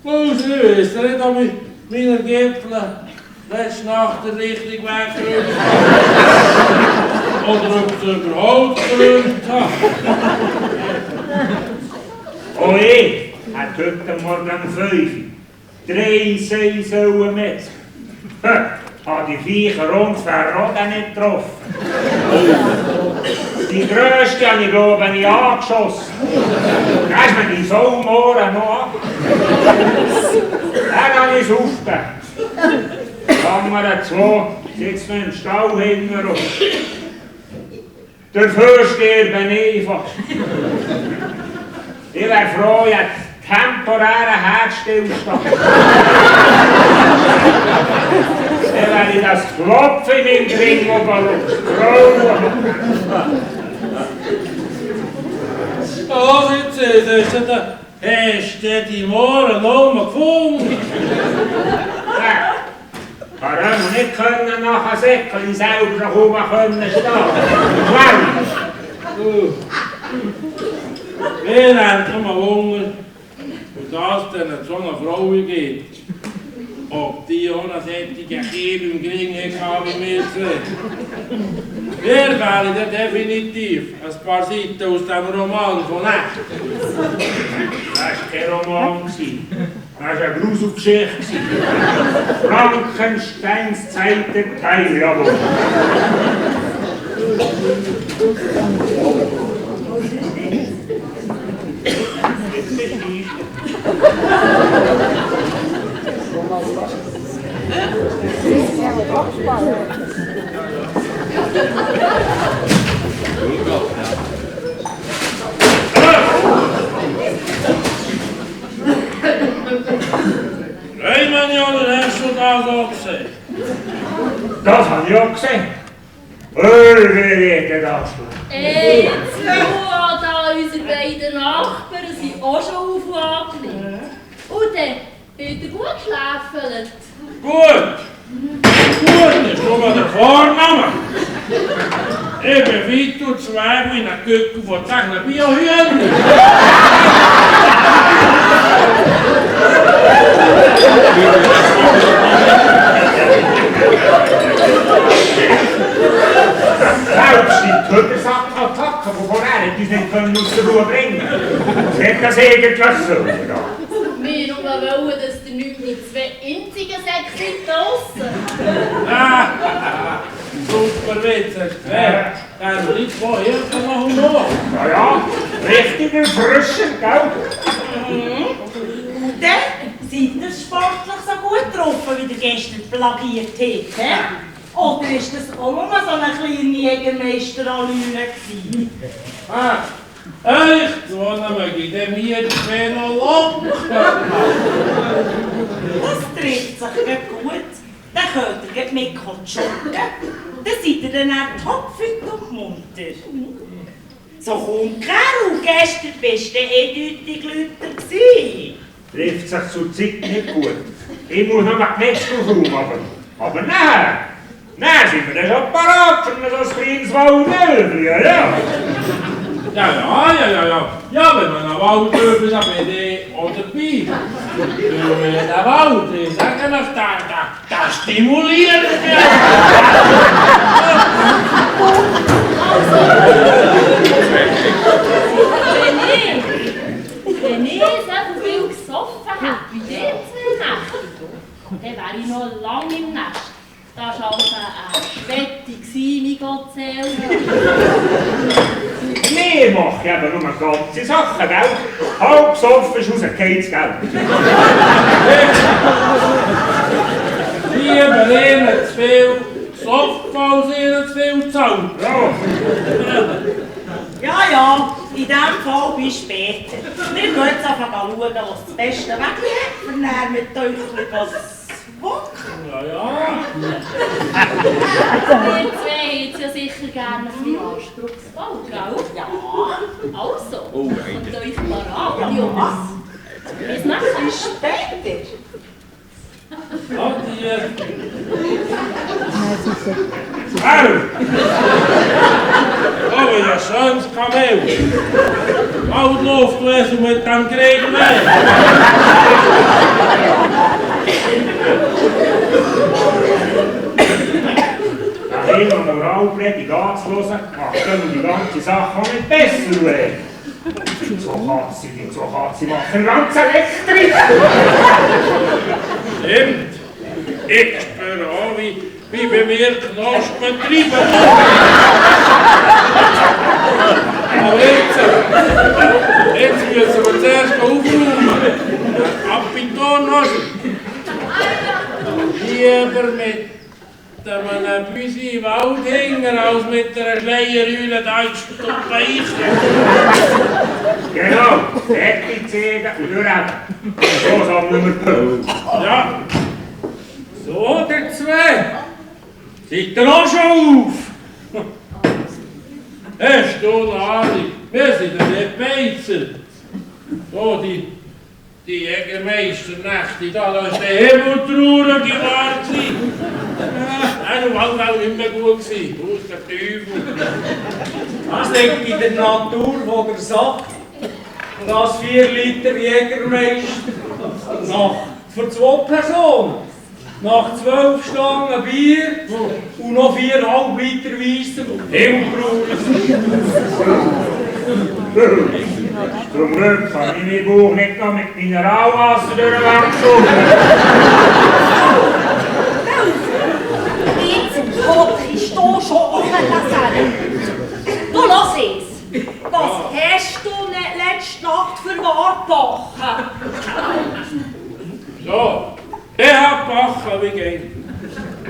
ich weiss nicht, ob ich meine Gipfel letzte Nacht den richtigen Weg gerührt habe. Oder ob ich es überhaupt gerührt habe. Oh ich hat heute Morgen um 5 Uhr 3 Säulen Metzger. Habe die Viecher ungefähr auch nicht getroffen. Die grösste habe ich glaube ich angeschossen. Da ist mir die Sau am Ohren noch ab. Dann habe ich es aufgegeben. Die anderen 2 sitzen noch im Stall hinten rum. Dafür sterben einfach. Ich wäre froh, ich hätte temporären Herzstillstand. Dann wäre ich das Klopfen in meinem Gring oben Oh, jetzt ist der hast du die Mohren gefunden? Warum nicht können nach einem Säckchen selber noch oben stehen? Wir haben mal Hunger, und das dann so einer Frau geht. Ob die auch noch solche Kiel im Gring hat wie wir zwei. Wir wählen definitiv ein paar Seiten aus dem Roman von Echt. Das war kein Roman. Das war eine Gruselgeschichte. Frankensteins zweiter Teil, jawohl. Raymond, Jonen, hast du das auch gesehen? Das habe ich auch gesehen. Wie das? Jetzt schau da, unsere beiden Nachbarn sind auch schon auf und angelegt. Und dann hat er gut geschläfelt. Gut! Gut, ist nur mal der Vorname. Ich bin weit und zwei in der Küche von Techner Biohühner. Selbst die Tötesattacken von vorher die nicht aus der Ruhe bringen. Nicht das eigentlich so. Wir wollen, dass der nicht mit 2 einzigen Säckchen draussen. Super Witz, hast du gehört? Der hat nicht von Hilfe noch Humor. Ja, ja, richtig erfrischend, gell? Und dann seid ihr sportlich so gut getroffen, wie ihr gestern plagiert habt, he? Oder ist das auch nur so eine kleine Jägermeister-Allüre gewesen? Echt? So möchte ich dem hier die noch locken. Das trifft sich gut. Dann könnt ihr mit joggen. Dann seid ihr dann auch topfit und munter. So kommt Carol, gestern bist du eindeutig lauter gewesen. Trifft sich zur Zeit nicht gut. Ich muss noch die Metzger aufräumen, aber nein! Nein, sind wir dann schon parat für so ein kleines Waldöbel, ja? Ja, wenn man einen Wald übt, dann bin ich auch dabei. Weil der Wald, ich sage euch, der stimuliert mich. Wenn ich so viel gesoffen habe, wie die 2 Nächte, dann wäre wäre ich noch lange im Nest. Das war also eine Schwette, mein Gottseel. Wir machen eben nur ganze Sachen, gell? Halb gesoffen ist rausgefallen, gell? Die übernehmen zu viel gesoffen, als ihnen zu viel zahlt. Ja, in diesem Fall bis später. Wir gehen jetzt einfach schauen, was das beste Weg hat, und dann mit euch was wacken. Ja. Ihr zwei hättet ja sicher gerne ein bisschen anspruchsvoll, gell? Ja. Also, kommt euch parat, Jungs. Bis nachher. Bis später. Adieu. Aber ja, schönes Kamel. Oud Luft, du hast mit dem Krieg weg. Nach immer Moralpredigt anzuhören, macht dann die ganze Sache auch nicht besser, Uwe. So kann sie machen, ganz elektrisch. Stimmt. Ich spüre auch, wie bei mir Knospen treiben. Aber jetzt müssen wir zuerst aufräumen. Ab in die Tornasche. Lieber mit einem Büsi Waldhänger als mit einer Schleierhülle da in die Beiche. Genau, fertig zeigen und durchrennen. So sammeln wir Pöl. Ja. So, der zwei. Seid ihr auch schon auf? Hast du eine Ahnung? Wir sind ja nicht Beizer. So, die Jägermeisternächte, da war der Himmel traurig geworden. Ja, du warst auch immer gut gewesen. Aus der Teufel. Das liegt in der Natur von der Sache, dass 4 Liter Jägermeister für 2 Personen nach 12 Stangen Bier und noch 4,5 Liter Weiss zum Himmelbrauch. Zum Glück kann ich mein Bauch nicht noch mit Mineralwasser durchwechseln. Jetzt hockst du schon unter der Selle. Du lass es. Was hast du nicht letzte Nacht verwahrt, Bachen? So, ich hab Bachen, wie geht?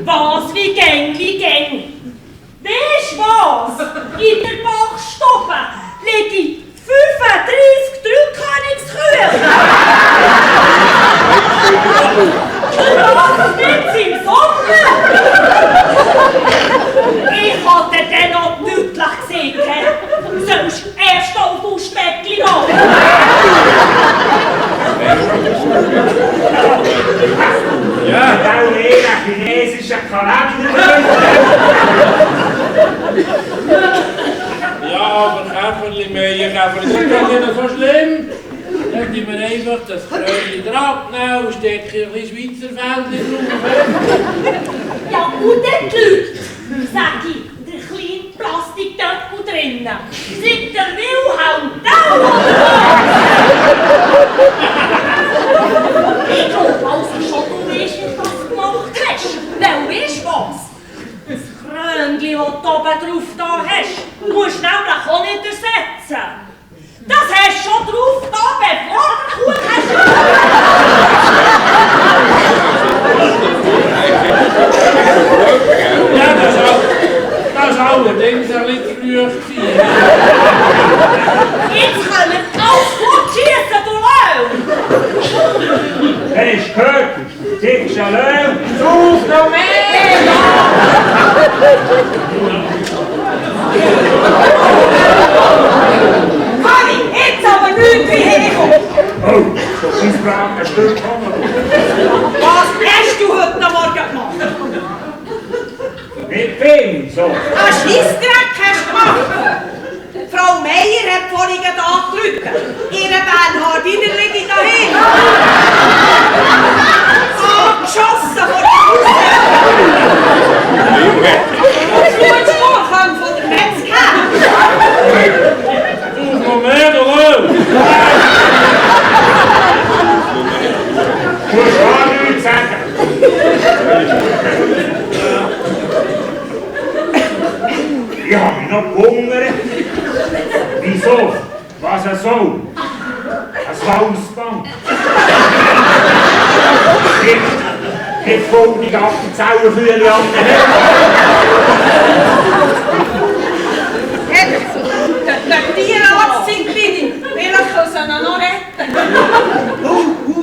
Was? Wie gäng? Weisst du was? In der Bachstube liegen 35 Drückkönigskühe. Und das nicht im Sommer. Ich hatte den noch deutlich gesehen. Sonst erst auf August-Wettli machen. Ja, da ein chinesischer Kalender. Ja, aber Käferli, Käferli, ist das nicht so schlimm? Dann tun wir einfach das Krönchen drauf und stecken ein bisschen Schweizer Fähnchen drauf. Ja, und dann die Leute, sag ich, der kleine Plastiktöpfel drinnen. Seid der Wilhelm da oder ich glaube also schon, du weißt, wie du das gemacht hast. Weil, weisst du was? Das Krönchen, das du oben drauf da hast, musst du nämlich auch nicht ersetzen. Das hast du schon drauf da, bevor der Kuchen Ja, das ist allerdings ein bisschen früh gewesen. Jetzt können wir alles fortschießen, du Löw! Dann ist gehört, siehst du Löw, such noch mehr! Kann ich jetzt aber nicht mehr herkommen? Oh, so ein Braten Stück kommen. Was hast du heute Morgen gemacht? Nicht viel, so. Ein Scheissdreck hast du gemacht. Frau Meier hat vorhin angerufen. Ihre Bernhardiner liegt dahin. Angeschossen von der Haus. Blutspur kommt von der Metzger. Noch mehr, du Löw! Du musst gar nichts sagen. eine Sau. Ein Hausbank. Ich voll die ganze Zauberfühle an den Der Tierarzt sind billig. Vielleicht können sie ihn noch retten.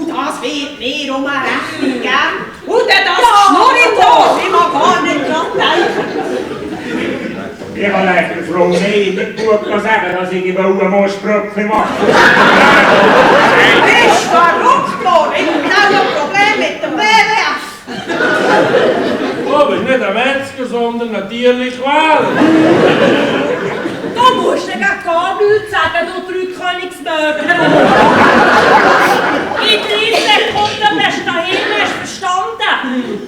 Das wird mir um eine Rechnung geben. Und dann das Schnurr im Dorf. Ich mag gar nicht dran denken. Ich kann der Frau nicht gut sagen, dass ich eine Moschbröckchen mache. Du bist verrückt worden. Ich habe ein Problem mit dem WWF. Du bist nicht ein Metzger, sondern ein tierlicher Quäler. Du musst dir gar nichts sagen, du Dreikönigsmögel. In 3 Sekunden bist du daheim, hast verstanden.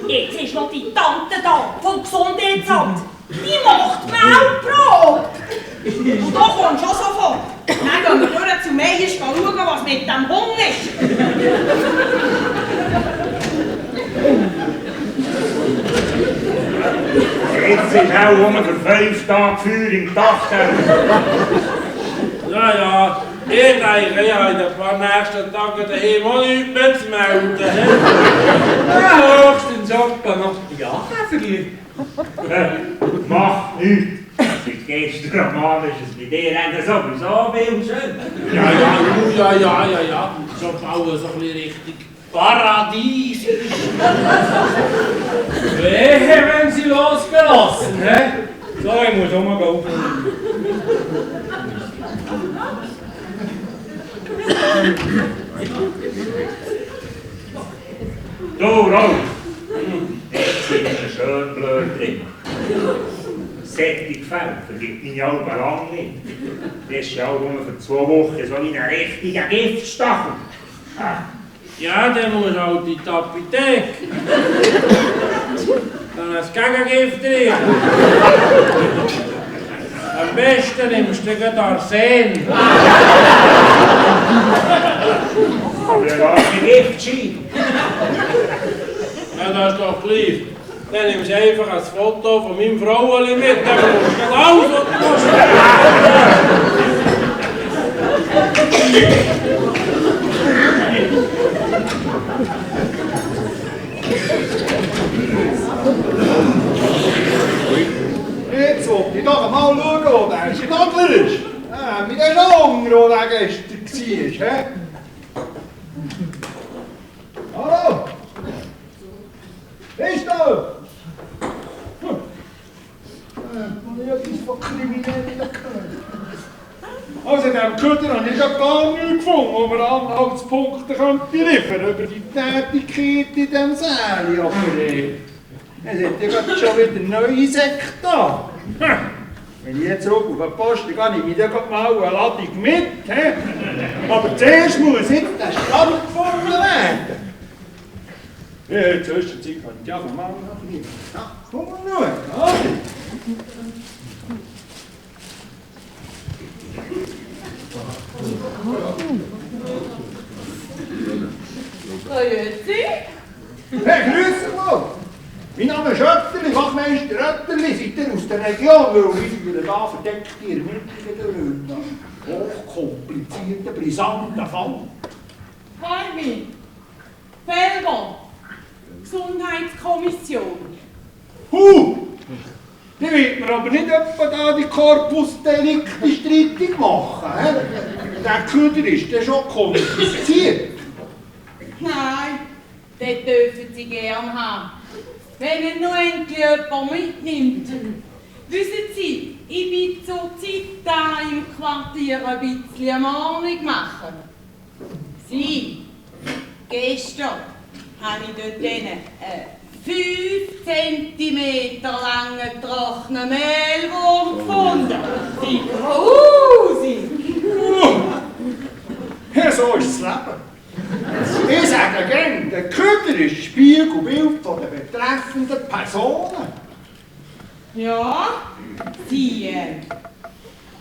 Jetzt ist noch die Tante da vom Gesundheitsamt. Die macht Weltprobe. Und da kommst du schon sofort. Dann gehen wir durch zu Meiers schauen, was mit dem Hund ist. Jetzt ist auch für 5 Tage Feuer im Dach. Ja, ich denke, ich habe in ein paar nächsten Tagen daheim auch nichts mehr zu melden. Ja, höchstens etwa noch die Ankäferli. Mach nichts. Seit gestern am Abend ist es bei dir sowieso viel schön. Ja. So bauen so ein bisschen richtig Paradies. Wehe, wenn sie losgelassen, ne? So, ich muss rumgehen. Du, Rolf. Jetzt sind wir schön blöd drin. Sättig Fälle vergibt meine Alben lang nicht. Das ist ja auch nur für 2 Wochen so wie ein richtiger Giftstachel. Ja, dann muss halt in die Apotheke. Dann ein Gegengift drin. Am besten nimmst du gleich Arsen. Aber er war kein Giftschein. Ja, das ist doch gleich. Dann nimmst du einfach ein Foto von meinem Frauenli mit, dann musst du alles, was du musst. Jetzt wollte ich doch mal schauen, wo der Stadler ist. Mit dem Langer, wo der gestern war. Hallo? Ist da? Ich habe etwas von Kriminellen gehört. Also in diesem Köder habe ich gar nichts gefunden, wo man Anhaltspunkte liefern könnte über die Tätigkeit in diesem Säle. Aber es hat ja gerade schon wieder neue Säcke da. Wenn ich jetzt zurück auf die Post gehe, nehme ich dann mal eine Ladung mit. Aber zuerst muss jetzt der Stand gefunden werden. Ja, in der Zwischenzeit kann ich ja mal noch ein bisschen. Ja, komm mal schauen. Grüezi. Hey, grüß mal! Mein Name ist Oetterli, Wachmeister Oetterli. Seid ihr aus der Region? Weil wir führen da verdeckt die Ermittlungen durch. Hochkomplizierter, brisanter Fall. Carmi. Felber. Gesundheitskommission. Die wird mir aber nicht etwa da die Corpus Delicti streitig machen. Der Köder ist dann schon kompliziert. Nein, den dürfen Sie gern haben. Wenn ihn noch endlich jemand mitnimmt. Wissen Sie, ich bin zurzeit da im Quartier ein bisschen Mahnung machen. Sie, gestern habe ich dort einen 5 cm langen trockenen Mehlwurm gefunden. Die grusig. Ja, so ist das Leben. Ich sage gerne, der Köder ist Spiegelbild von den betreffenden Personen. Ja, Sie.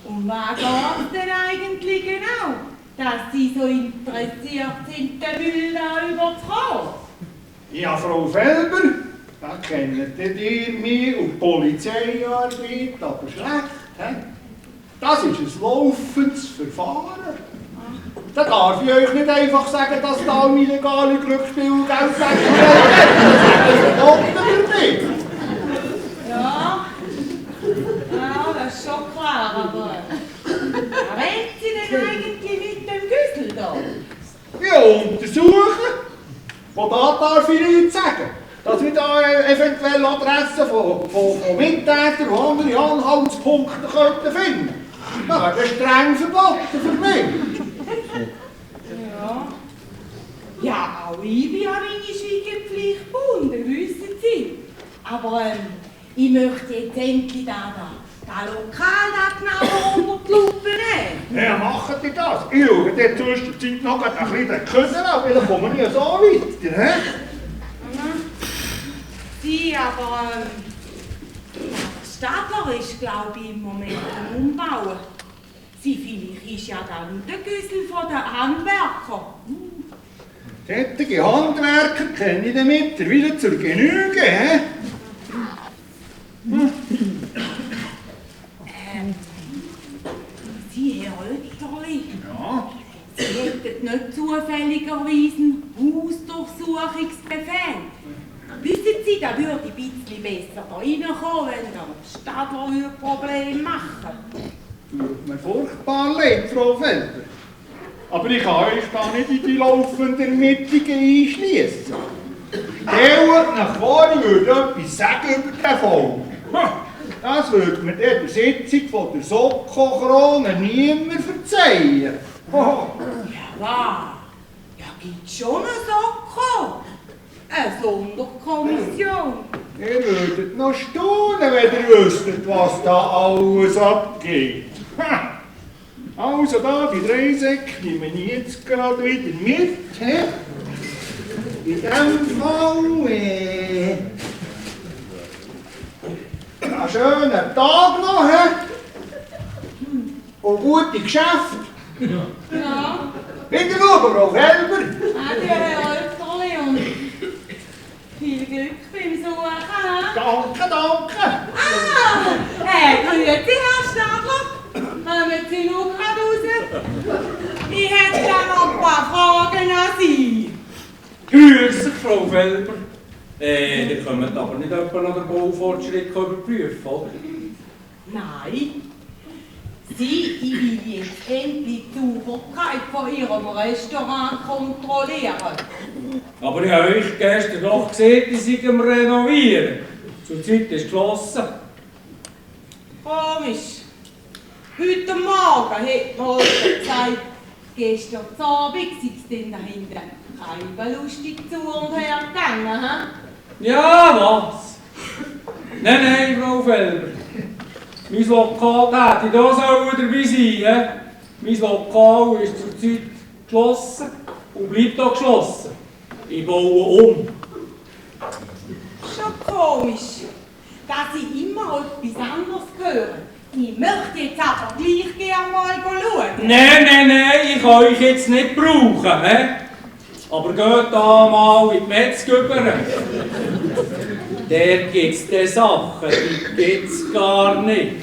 Um was geht es denn eigentlich genau, dass Sie so interessiert sind, den Müll da überzukommen? Ja, Frau Felber, da kennt ihr mich und die Polizeiarbeit aber schlecht. He? Das ist ein laufendes Verfahren. Da darf ich euch nicht einfach sagen, dass da um illegale Glücksspiel und Geld weggeschnellt wird. Das verboten wird nicht. Ja, das ist schon klar, aber wer rennt sie denn eigentlich mit dem Güssel da? Ja, untersuchen. Von da darf ich nichts sagen. Dass wir da eventuell Adressen von Mittätern und andere Anhaltspunkte könnten finden. Das wäre streng verboten für mich. Ja. Ja, auch ich bin an meine Schweigepflicht gebunden, wissen Sie. Aber ich möchte jetzt endlich den Lokal genauer unter die Lupe nehmen. Ja, machen die das. Ich schaue dir zwischenzeit noch ein bisschen den Küssen an, weil dann kommen wir ja so weiter. Ne? Sie, aber der Stadler ist, glaube ich, im Moment am Umbauen. Sie, vielleicht ist ja dann der Güssel von den Handwerkern. Solche Handwerker kenne ich dann mittlerweile zur Genüge. He? Sie, Herr Oetterli, Ja. Sie hätten nicht zufälligerweise einen Hausdurchsuchungsbefehl. Wissen Sie, da würde ich ein bisschen besser da reinkommen, wenn der Stadler Probleme machen. Tut mir furchtbar leid, Frau Felder. Aber ich kann euch da nicht in die laufenden Ermittlungen einschließen. Stellt euch vor, ich würde etwas sagen über den Fall. Das würde mir in der Sitzung von der Soko-Krone niemand verzeihen. Ja, was? Ja, gibt's schon eine Soko? Eine Sonderkommission. Ihr würdet noch staunen, wenn ihr wüsstet, was da alles abgeht. Also da, die 3 Säcke nehmen wir jetzt gerade wieder mit. He? In dem Fall, einen schönen Tag noch, he? Und gute Geschäfte. Ja, Wieder schauen, Frau Felber. Ade, Herr Oetterli, und viel Glück beim Suchen. Danke, danke. Grüezi, Herr Stadler. Kommen Sie nur gerade raus? Ich hätte da noch ein paar Fragen an Sie. Grüße, Frau Felber. Ihr könnt aber nicht etwa noch den Baufortschritt überprüfen, oder? Nein. Sie, ich will jetzt endlich die Sauberkeit von Ihrem Restaurant kontrollieren. Aber ich habe euch gestern doch gesehen, die sind am Renovieren. Zurzeit ist geschlossen. Komisch. Heute Morgen hat mir jemand gesagt, gestern Abend sei es denn dahinter kein lustig zu und her gegangen. Ja, was? Nein, Frau Felber. Mein Lokal hätte da dabei sein. Mein Lokal ist zurzeit geschlossen und bleibt auch geschlossen. Ich baue um. Schon komisch, dass ich immer etwas anderes höre. Ich möchte jetzt aber gleich gerne mal schauen. Nein, ich kann euch jetzt nicht brauchen. Aber geht da mal in die Metzger rüber. Der gibt es die Sachen, die gibt es gar nicht.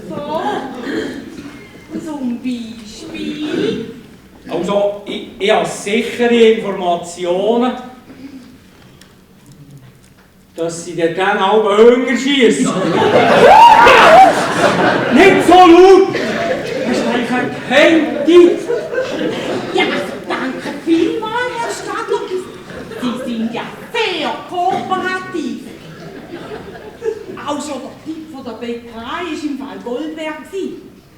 So, zum Beispiel. Also, ich habe sichere Informationen, dass sie dort dann auch Hunger schießen. Nicht so laut! Das ist eigentlich kein Tipp. Ja, danke vielmals, Herr Stadler. Sie sind ja sehr kooperativ. Auch schon der Tipp von der Bäckerei war im Fall Gold wert.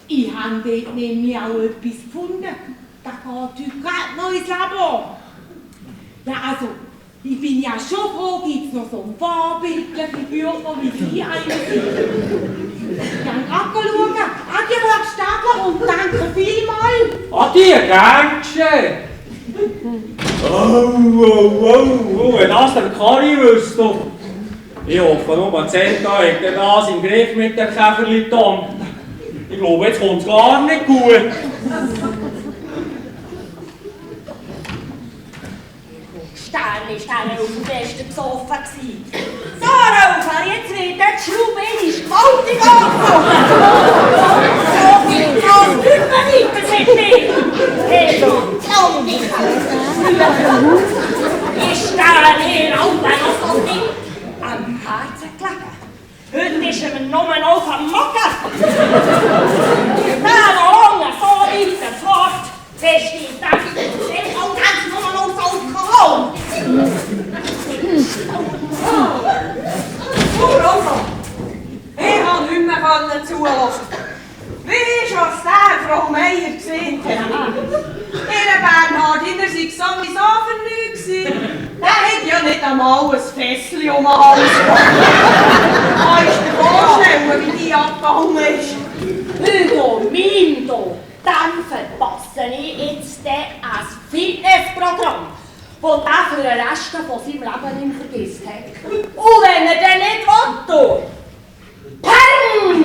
Ich habe dort nämlich auch etwas gefunden. Da geht heute gerade noch ins Labor. Ja, also, ich bin ja schon froh, gibt es noch so vorbildliche Bürger wie Sie einen sind. Ich kann gerade schauen. Adi, Herr Stadler, und danke vielmals. Adi, gern geschehen. Wenn das der Kari wüsste. Ich hoffe nur, dass Zenta hat das im Griff mit der Käferli-Tante. Ich glaube, jetzt kommt es gar nicht gut. Stein ist dann auf dem besten Sofa gewesen. So, Rosa, jetzt wird die Schraube gewaltig angefangen. Versteht das? Ich auch ganz von aus Alkohol. Rosa, ich kann nicht mehr zulassen. Wie schon der Frau Meier gesehen hat. Ihr Bernhard Hiner sei sowieso vernünftig. Der hat ja nicht einmal ein Fässchen um den Hals gehabt. Kannst du dir vorstellen, wie die abgehauen ist? Hugo Mindo, dann verpasse ich jetzt ein Fitnessprogramm, das er für den Rest von seinem Leben nicht vergisst hat. Und wenn er dann nicht will, Peng!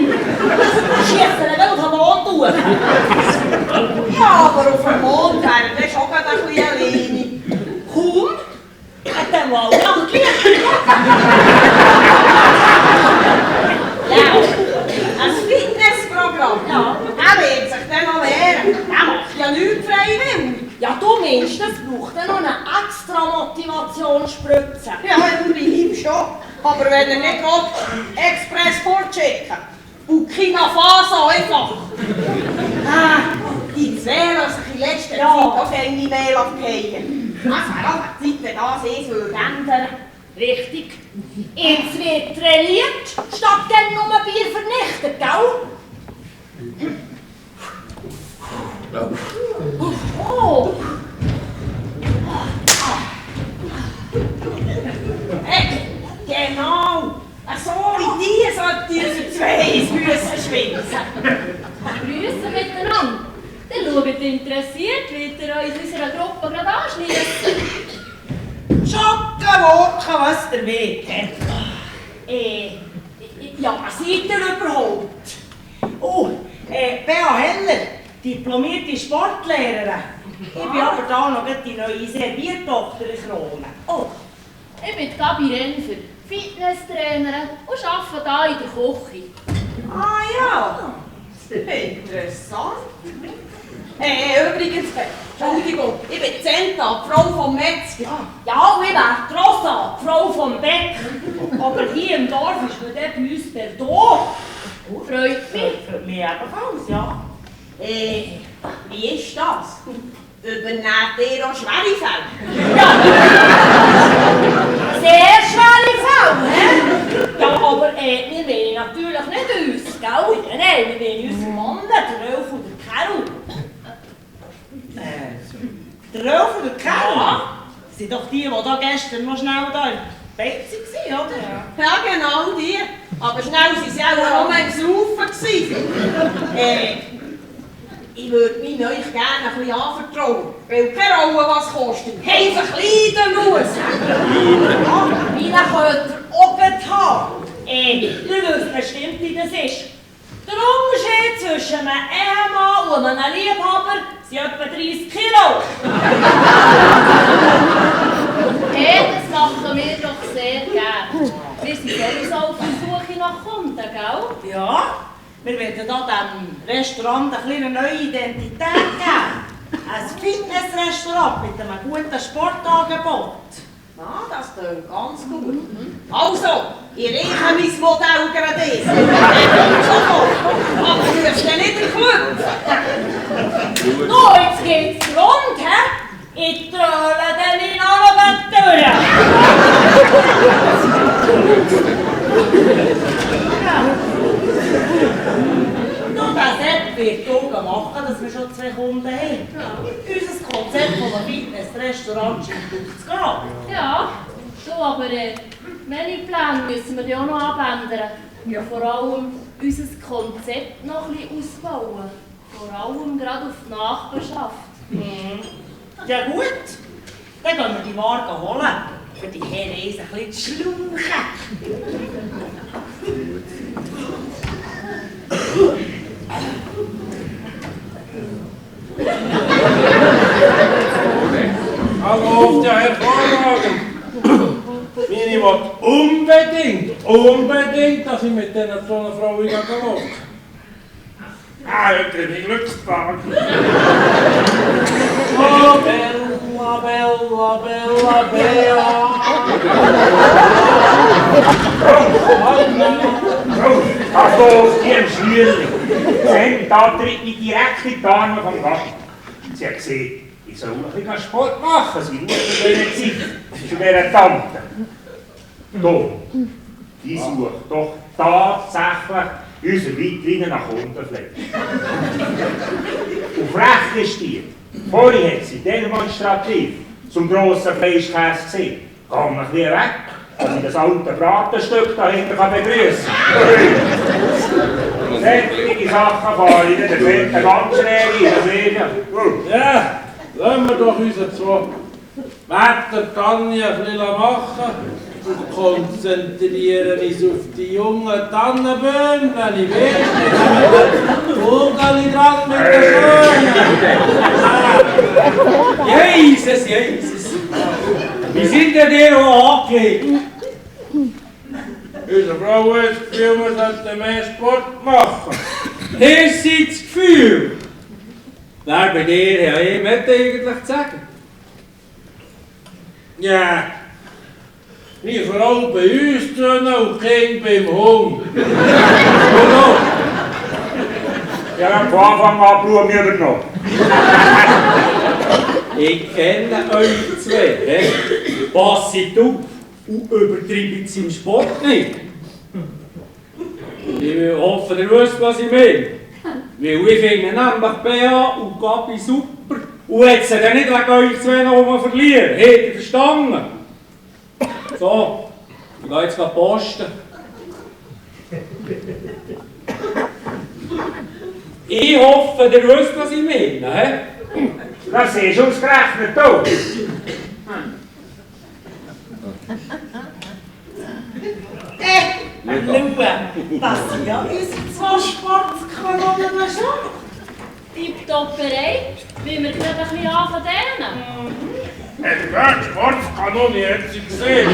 Schiessen ihn auf den Mond durch. Ja, aber auf dem Mond wäre der schon gerade ein bisschen alleine. Komm, dann mal lang Ja, ein Fitnessprogramm. Ja. Er wird sich dann noch wehren. Er macht ja nichts freiwillig. Ja, du meinst, das braucht dann noch eine extra Motivationsspritze. Ja, bei ihm schon. Aber wenn er nicht will, Express vorschicken. Burkina Faso einfach. Die Zähler sich in letzter Zeit auch keine Mail abgehen. Es wäre auch eine Zeit, wenn das ändern. Richtig. Jetzt wird trainiert, statt dann nur Bier vernichtet, gell? Oh! Genau! So wie die sollten unsere zwei ins Müssen schwitzen. Grüße miteinander. Dann schaut interessiert, wollt ihr uns unserer Gruppe gerade anschließen? Schockenwochen, was der Weg hat. Ja, was seid ihr überhaupt? Oh, Bea Heller, diplomierte Sportlehrerin. Ich bin aber da noch die neue Serviertochter in Krone. Oh, ich bin Gabi Renfer, Fitnesstrainerin und arbeite hier in der Küche. Ah ja, interessant. Übrigens, Entschuldigung, ich bin Zenta, die Frau vom Metzger. Ja, ich bin Rosa, die Frau vom Bäcker. Aber hier im Dorf ist man dann bei uns per Du. Freut mich. Für mich ebenfalls, ja. Wie ist das? Übernehmt ihr auch schwere Fälle? Sehr schwere Fälle, hä? Ja, aber wir wollen natürlich nicht uns, gell? Nein, wir wollen unsere Mann, der Rolf und der Carol. Der Rolf und der Kerl? Ja. Sind doch die da gestern noch schnell da im Bett waren, oder? Ja, genau die. Aber schnell waren sie auch noch im Saufen. Ich würde mich euch gerne ein bisschen anvertrauen. Weil keine Rolle was kostet. Einfach kleiden muss. Wie könnt ihr auch gut haben. Ihr wisst bestimmt, wie das ist. Der Unterschied zwischen einem Ehemann und einem Liebhaber sind etwa 30 Kilo. Hey, das machen wir doch sehr gerne. Wir sind sowieso auf der Suche nach Kunden, gell? Ja, wir werden da dem Restaurant eine kleine neue Identität geben. Ein Fitnessrestaurant mit einem guten Sportangebot. Ja, das klingt ganz gut. Also, ich reiche mein Modell gerade eins. Aber du wirst dann nicht erklüpfen. No, jetzt geht's rund, hä? Ich tröle den in alle durch. Nun, das Sepp wird Augen machen, dass wir schon 2 Kunden haben. Unser Konzept von einem Fitnessrestaurant scheint aufzugehen. Ja, so, aber Menüplan müssen wir ja auch noch abändern. Ja, vor allem unser Konzept noch ein bisschen ausbauen. Vor allem gerade auf die Nachbarschaft. Ja gut, dann gehen wir die Ware holen. Für die Herren ein bisschen zu schlauchen. Hallo, der hervorragend. Meine will unbedingt, dass ich mit dieser tollen Frau wieder gehe. Heute bin ich Glückstag. Oh, Bella, Bella, Bella, Bella. Was los, ihr Schüler? Sehen, da tritt mich direkt in die Arme vom Gast. Sie hat gesagt, ich soll ein bisschen Sport machen, sie ruft in dieser Zeit zu dieser Tante. Doch, die sucht doch tatsächlich unsere Vitrine nach Kundenfleisch. Und frech ist die. Vorhin hat sie demonstrativ zum grossen Fleischkäse gesehen. Komm noch wieder weg, dass ich das alte Bratenstück dahinter begrüßen kann. Sämtliche Sachen fahren in der Welt ganz schnell rein. Ja, lassen wir doch unsere zwei Wetter Tanja ein bisschen machen und konzentrieren uns auf die jungen Tannenbäume. Wenn ich weiß, dann kommen wir dran mit der Schönen. Jesus, Jesus! Wie sind denn die noch angelegt? Unsere Frau hat das Gefühl, wir sollten mehr Sport machen. Hier seid das Gefühl. Wer bei dir ja eigentlich zu sagen? Ja, die Frau bei uns drinnen und die Kinder beim Hund. Ja, von Anfang an schauen wir übernommen. Ich kenne euch zwei. Passet auf und übertreibt im Sport nicht. Ich hoffe, ihr wisst, was ich meine. Weil ich finde nämlich Bea und Gabi super. Und jetzt dann nicht wegen euch zwei noch verlieren. Habt ihr verstanden? So, ich gehe jetzt posten. Ich hoffe, ihr wisst, was ich meine. He? Das siehst du ausgerechnet da. Schau, das sind ja unsere zwei Sportkanonen schon. Tipptopp bereit, weil wir gerade ein bisschen anfangen. Die Sportskanone hat sie gesehen.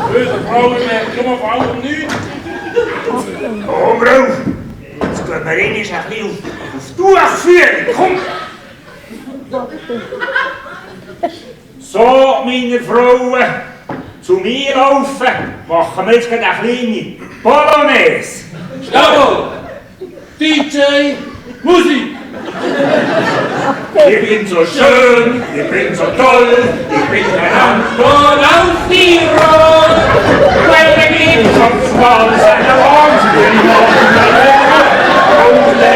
Unsere Frau merkt nur vor allem nichts. Komm rauf! Jetzt gehen wir rein, ein bisschen auf Durchführung. Komm! So, meine Frauen, zu mir laufen, machen wir jetzt gerade eine kleine Polonaise. Jawohl! DJ, Musik! Ich bin so schön, ich bin so toll, ich bin ein Anton aus Tirol. Weil wir gehen zum Spaß, eine wahnsinnige und der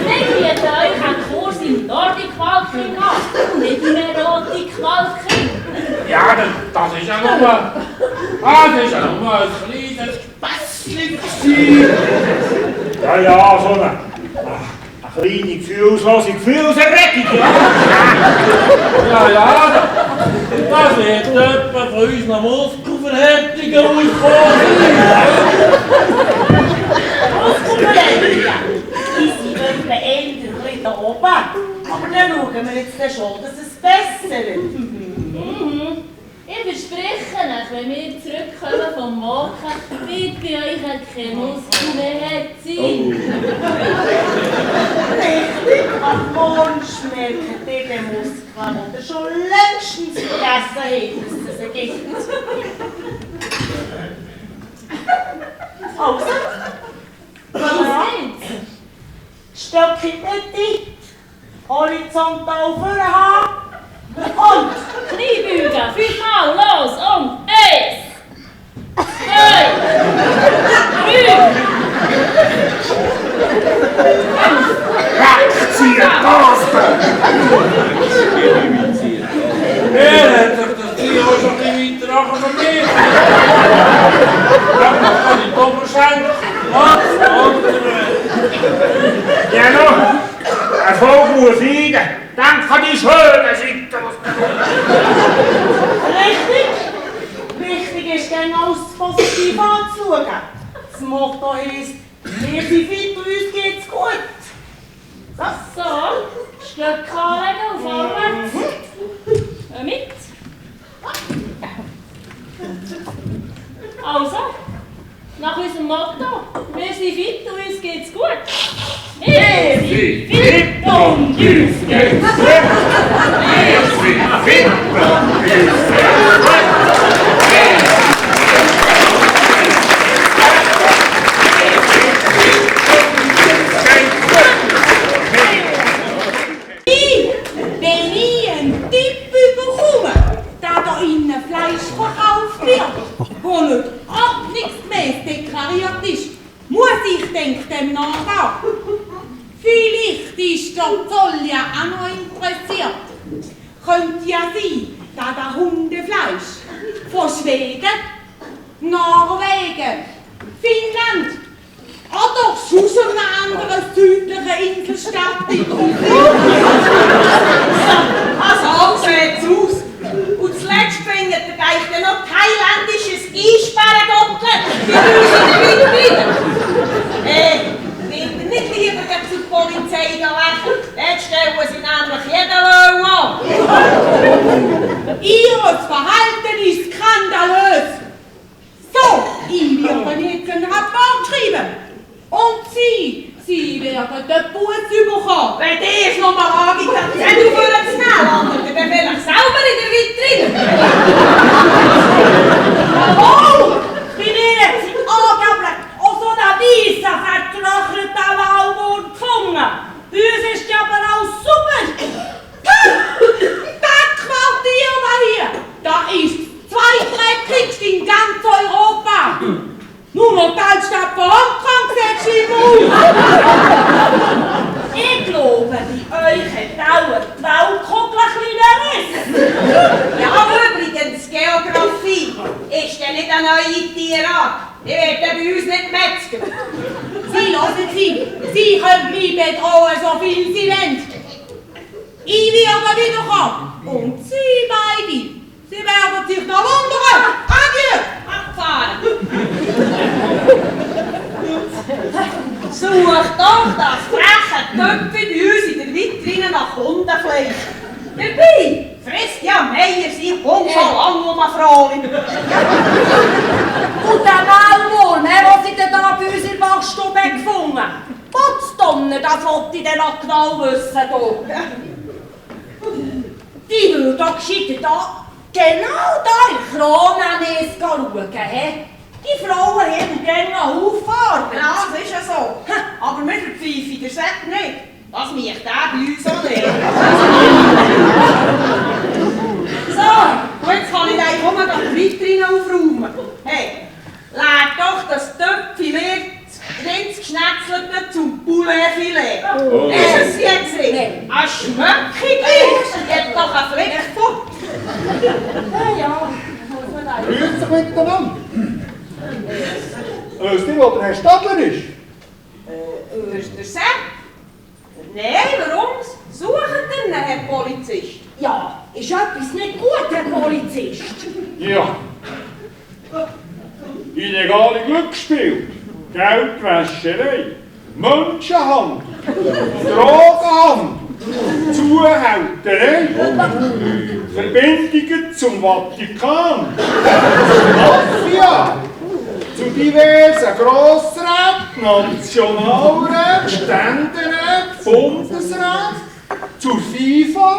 Ich biete euch einen Kurs im Nordic Walking an und nicht im Erotic Walking. Ja, das ist ja nur mal. Das ist ja nur mal ein kleines Späßchen. Ja, so eine kleine Gefühlserregung, ja. Ja, das wird etwa von unseren Muskelverhärtungen Muskelverletzungen, die sind etwa eher da oben. Aber dann schauen wir jetzt schon, dass es besser wird. Ich verspreche euch, wenn wir zurückkommen vom Walken, wird bei euch kein Muskel mehr sein. Richtig, am Morgen schmecken die den Muskeln, die ihr schon längstens vergessen habt, dass es sie gibt. Also, Was geht's? Stock in die Mitte, horizontal vorhaben und Kniebeugen, 5-mal, los und 1, 2, 3, Wegziehen, Tasten! Er hat sich das Trio schon ein bisschen weiter nachher von mir. Dann kann ich Doppelschenk. Was? Andere. Ja, noch! Erfolg muss fliegen! Denk an die schöne Seite! richtig. Wichtig ist, dann alles positiv anzuschauen. Das Motto ist, wir sind fit und uns geht's gut. so, Stöcke anlegen und vorwärts. Mit. Also, nach unserem Motto, wir sind fit und uns geht's gut. Wir sind fit und uns geht's gut. Wir sind fit und uns geht's gut! es deklariert ist, muss ich denk dem nachgehen. Vielleicht ist der Zoll ja auch noch interessiert. Könnte ja sein, dass das Hundefleisch von Schweden, Norwegen, Finnland oder sonst einer anderen südlichen Inselstadt kommt. So sieht's aus. Und zuletzt findet der Geist ja noch thailändisches Einsperrengottlet für uns in der Witwe. Will nicht lieber zur Polizei gehen? Dort stellen sie nämlich jeden Löw an. Ihr Verhalten ist skandalös. So, ich werde jetzt einen Rapport schreiben. Und Sie werden den Bus bekommen. Wenn die es noch mal angeht, dann Zettel für den Schnell, landet dann vielleicht selber in der Vitrine. Jawohl! Bei mir hat sie angeblich auch so einen weißen, vertrockneten Walmut gefunden. Bei uns ist die aber auch super. Das Quartier da hier, das ist das zweitdreckigste in ganz Europa. Nur noch die Altstadt von Hongkong sieht schlimm aus. Ich glaube, bei euch hat auch die Weltkugel ein kleiner Riss. Ja, übrigens, Geografie ist ja nicht eine neue Tierart. Ich werde bei uns nicht Metzger. Sie hören Sie können mich bedrohen, so viel Sie wollen. Ich werde wiederkommen. Und Sie beide, Sie werden sich noch wundern. Adieu! Abfahren! Such doch das freche Töpfchen bei uns in der Vitrine nach Hundenfleisch. Dabei frisst ja Meier sein Hund schon lange um eine Frau. Und der Maulwurm, den Sie da bei uns in der Waschstube gefunden haben. Potzdonner, das wollte ich dann noch genau wissen. Die würde doch gescheiter da, genau da in Kronanes schauen. Die Frauen haben gerne einen Haufen. Ja, das ist ja so. Aber wir verpfeifen der Sepp nicht. Das macht der bei uns auch nicht. So, und jetzt kann ich eigentlich auch mal die Vitrine aufräumen. Hey, leg doch das Töpfchen mit Rindschnetzelte zum Pouletfilet. Ist es jetzt nicht? Ein Schmöckiges, jetzt doch ein Fleck fort. Ja, muss man da. Grüß dich miteinander. Weißt du, wo der Herr Stadler ist? Der Sepp? Nein, warum? Suchen den Herr Polizist? Ja, ist etwas nicht gut, Herr Polizist? Ja. Illegale Glücksspiel, Geldwäscherei, Menschenhandel, Drogenhandel, Zuhälterei, Verbindungen zum Vatikan, Mafia, zu diversen Grossräten, Nationalräten, Ständeräten, Bundesräten, zur FIFA,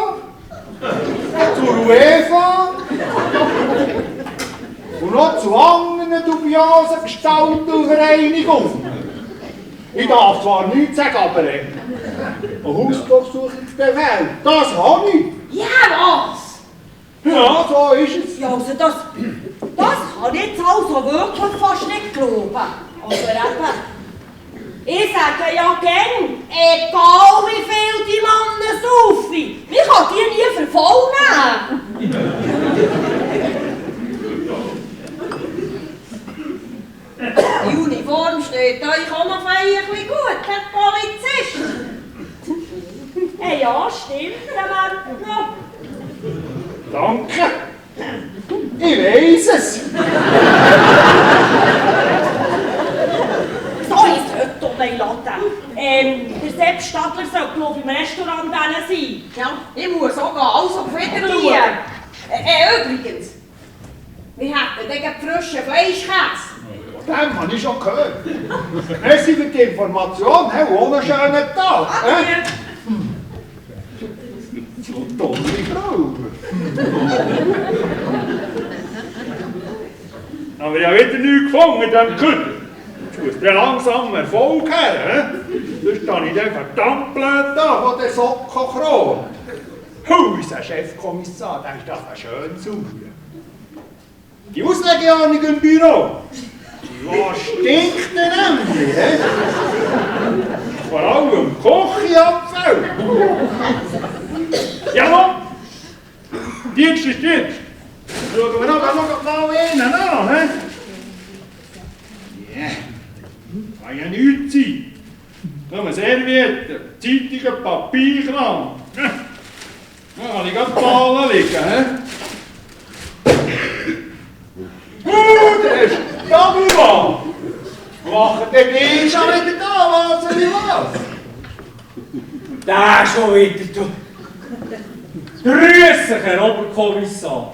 zur UEFA und noch zu anderen dubiosen Gestalten und Vereinigungen. Ich darf zwar nichts sagen, aber ein Hausdurchsuchungsbefehl, das habe ich. Ja, was? Ja, so ist es. Ja, also das kann ich jetzt also wirklich fast nicht glauben. Also eben, ich sage ja gern, egal wie viel die Männer saufen, ich kann die nie für voll nehmen. Die Uniform steht euch auch noch feierlich gut, Herr Polizist. Ja, stimmt, Herr Wendner. Danke. Ich weiss es. So ist es doch mein Laden. Der Sepp Stadler soll, glaube ich, im Restaurant sein. Ja, ich muss auch gehen, also auf Wiedersehen. Übrigens, wir hätten den frischen Fleischkäse. Dem habe ich schon gehört. Merci für die Information. Hey, und einen schönen Tag. So tolle Frau. Aber ich habe wieder nichts gefunden in diesem Kühl. Jetzt muss der langsam Erfolg her. Sonst habe ich den verdammt blöd da von der Sockenkronen. Unser Chefkommissar, der ist doch ein schön sauber. Die Auslegeahnung im Büro, die Was stinkt denn nämlich? He? Vor allem Kochabfall. Ja, Dienst ist Dienst. Schauen wir noch mal einen an. He? Ja, kann ja nichts sein. Nur Servietten, Zeitungen, Papierkram. Da kann ich gerade Ballen liegen. He? Der ist Doppelmann! Machen den Geh schon wieder da, was soll ich was? Da schon wieder, du. Grüße, Herr Oberkommissar.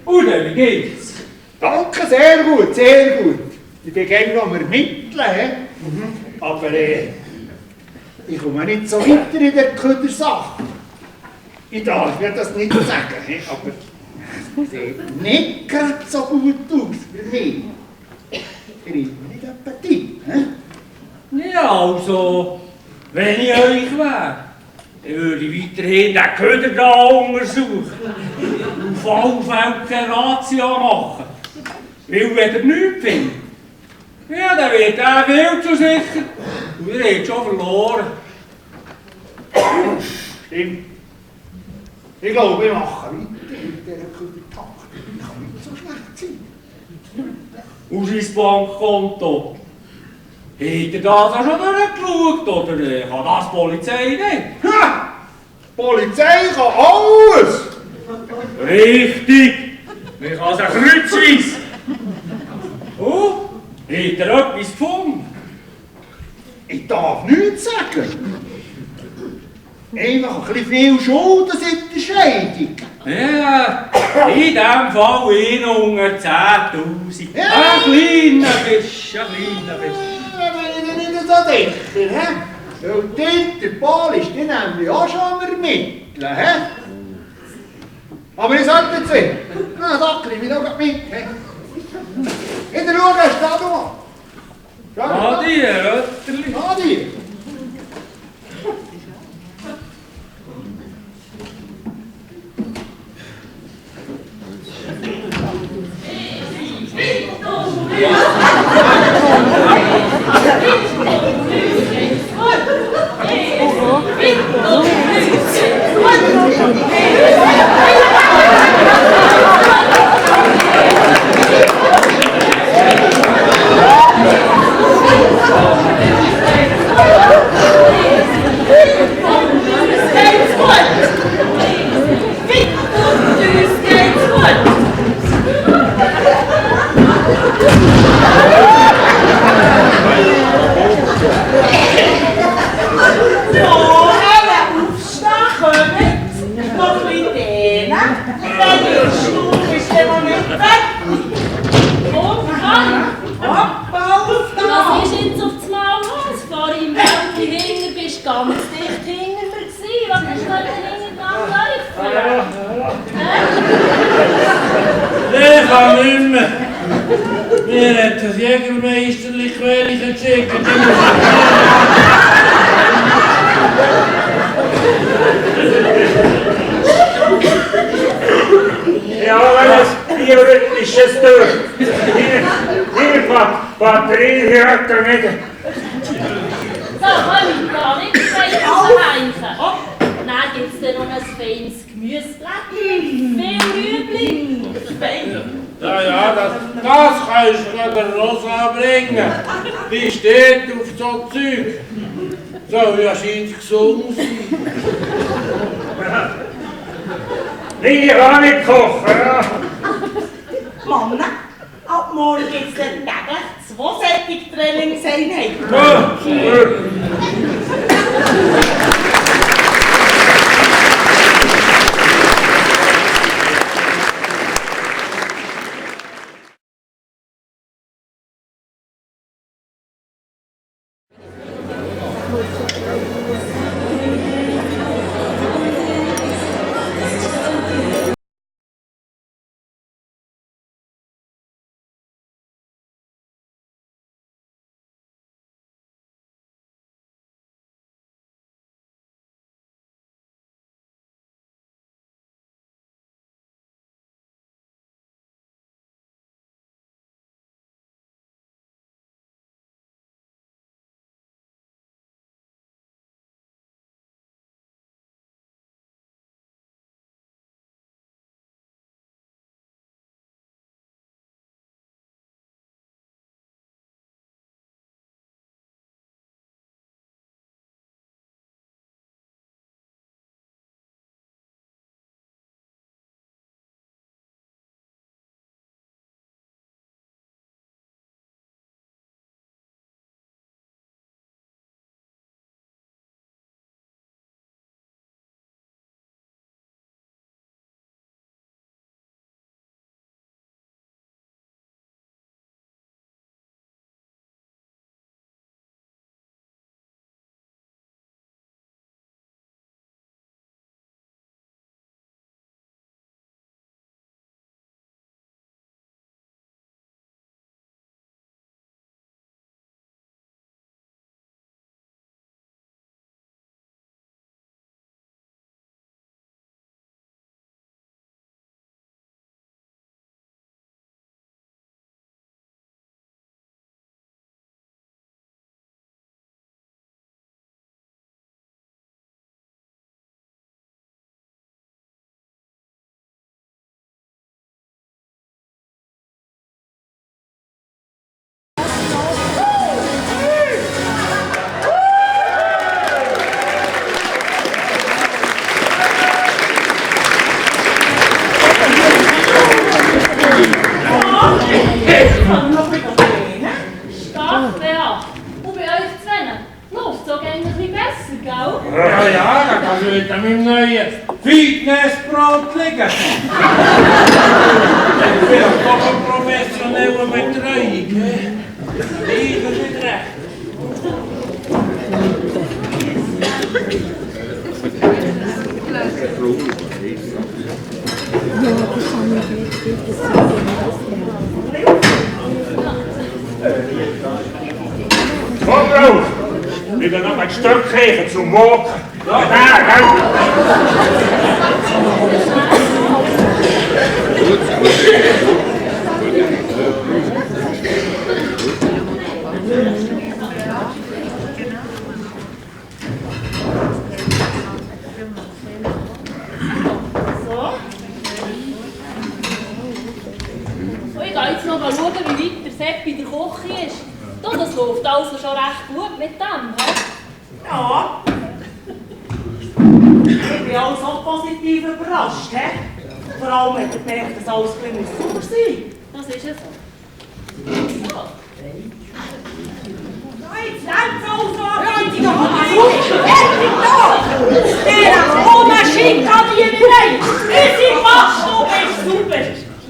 Und wie geht's? Danke, sehr gut, sehr gut. Ich bin gerne am Ermitteln, he? Aber ich komme nicht so weiter in der Ködersache. Ich darf mir das nicht sagen, he? Aber es sieht nicht gerade so gut aus für mich. Kriegt mir nicht Appetit, he? Ja, also, wenn ich euch wäre, dann würde ich weiterhin den Köder da untersuchen. Auf alle Fälle keine Razzia machen. Weil, wenn ihr nichts findet, ja, dann wird er viel zu sicher. Und ihr habt schon verloren. Stimmt. Ich glaube, ich mache weiter mit dieser Ködertaktik. Ich kann nicht so schlecht sein. Und sein Bankkonto. Habt ihr das auch schon durchgeschaut, oder kann das die Polizei nicht? Ha! Die Polizei kann alles! Richtig! Wir kann es auch kreuzweise. Oh, habt ihr etwas gefunden? Ich darf nichts sagen. Einfach ein bisschen viel Schulden seit der Scheidung. Ja, in diesem Fall unter 10'000. Ja. Ein kleiner bisschen, ein kleiner bisschen. Wenn ich nicht so sicher, hä? Weil der Paul ist dann nämlich auch schon am Ermitteln, hä? Aber ich sag dir jetzt, na, Sackli, wir schauen mit, hä? In der Ruhe, steh du mal. Adi, Rötterli. Adi. Was ist jetzt auf das Mal los? Vorhin im Wald hinten bist du ganz dicht hinter mir gewesen. Was ist da hinten dran laufen? Ich kann nicht mehr. Mir hat das Jägermeisterli Quäliche geschickt. Ja, wenn es biorythmisches durch. Hier, Batterie hört er nicht. So, komm, da nicht heimchen. Dann gibt es dann noch ein feines Gemüseblatt. Viel Rüebli. Ja, das kannst du gerade der Rosa bringen. Die steht auf so Zeug. Soll ja scheint gesund sein. Ich kann nicht kochen, ja. Mama, ab morgen gibt es dann täglich 2 solche Trainingseinheiten. ein bisschen besser, gell? Ja, das wird an meinem neuen Fitnessbrot liegen. Vielleicht doch eine professionelle Betreuung. Ich bin nicht recht. Komm raus! Wir werden noch ein Stück kriegen zum Walken. Ja, gell? So. Und ich gehe jetzt noch mal schauen, wie weit der Sepp in der Küche ist. Du, das läuft also schon recht gut mit dem, he? Ja. Ich bin auch so positiv überrascht, he? Vor allem hat er gemerkt, dass alles ein bisschen sauber sein. Das ist es. So. Jetzt läuft's also ab, Leute, da hat man fertig da! Der Oma-Schickanier-Bereich! Unsere Waschstube ist super!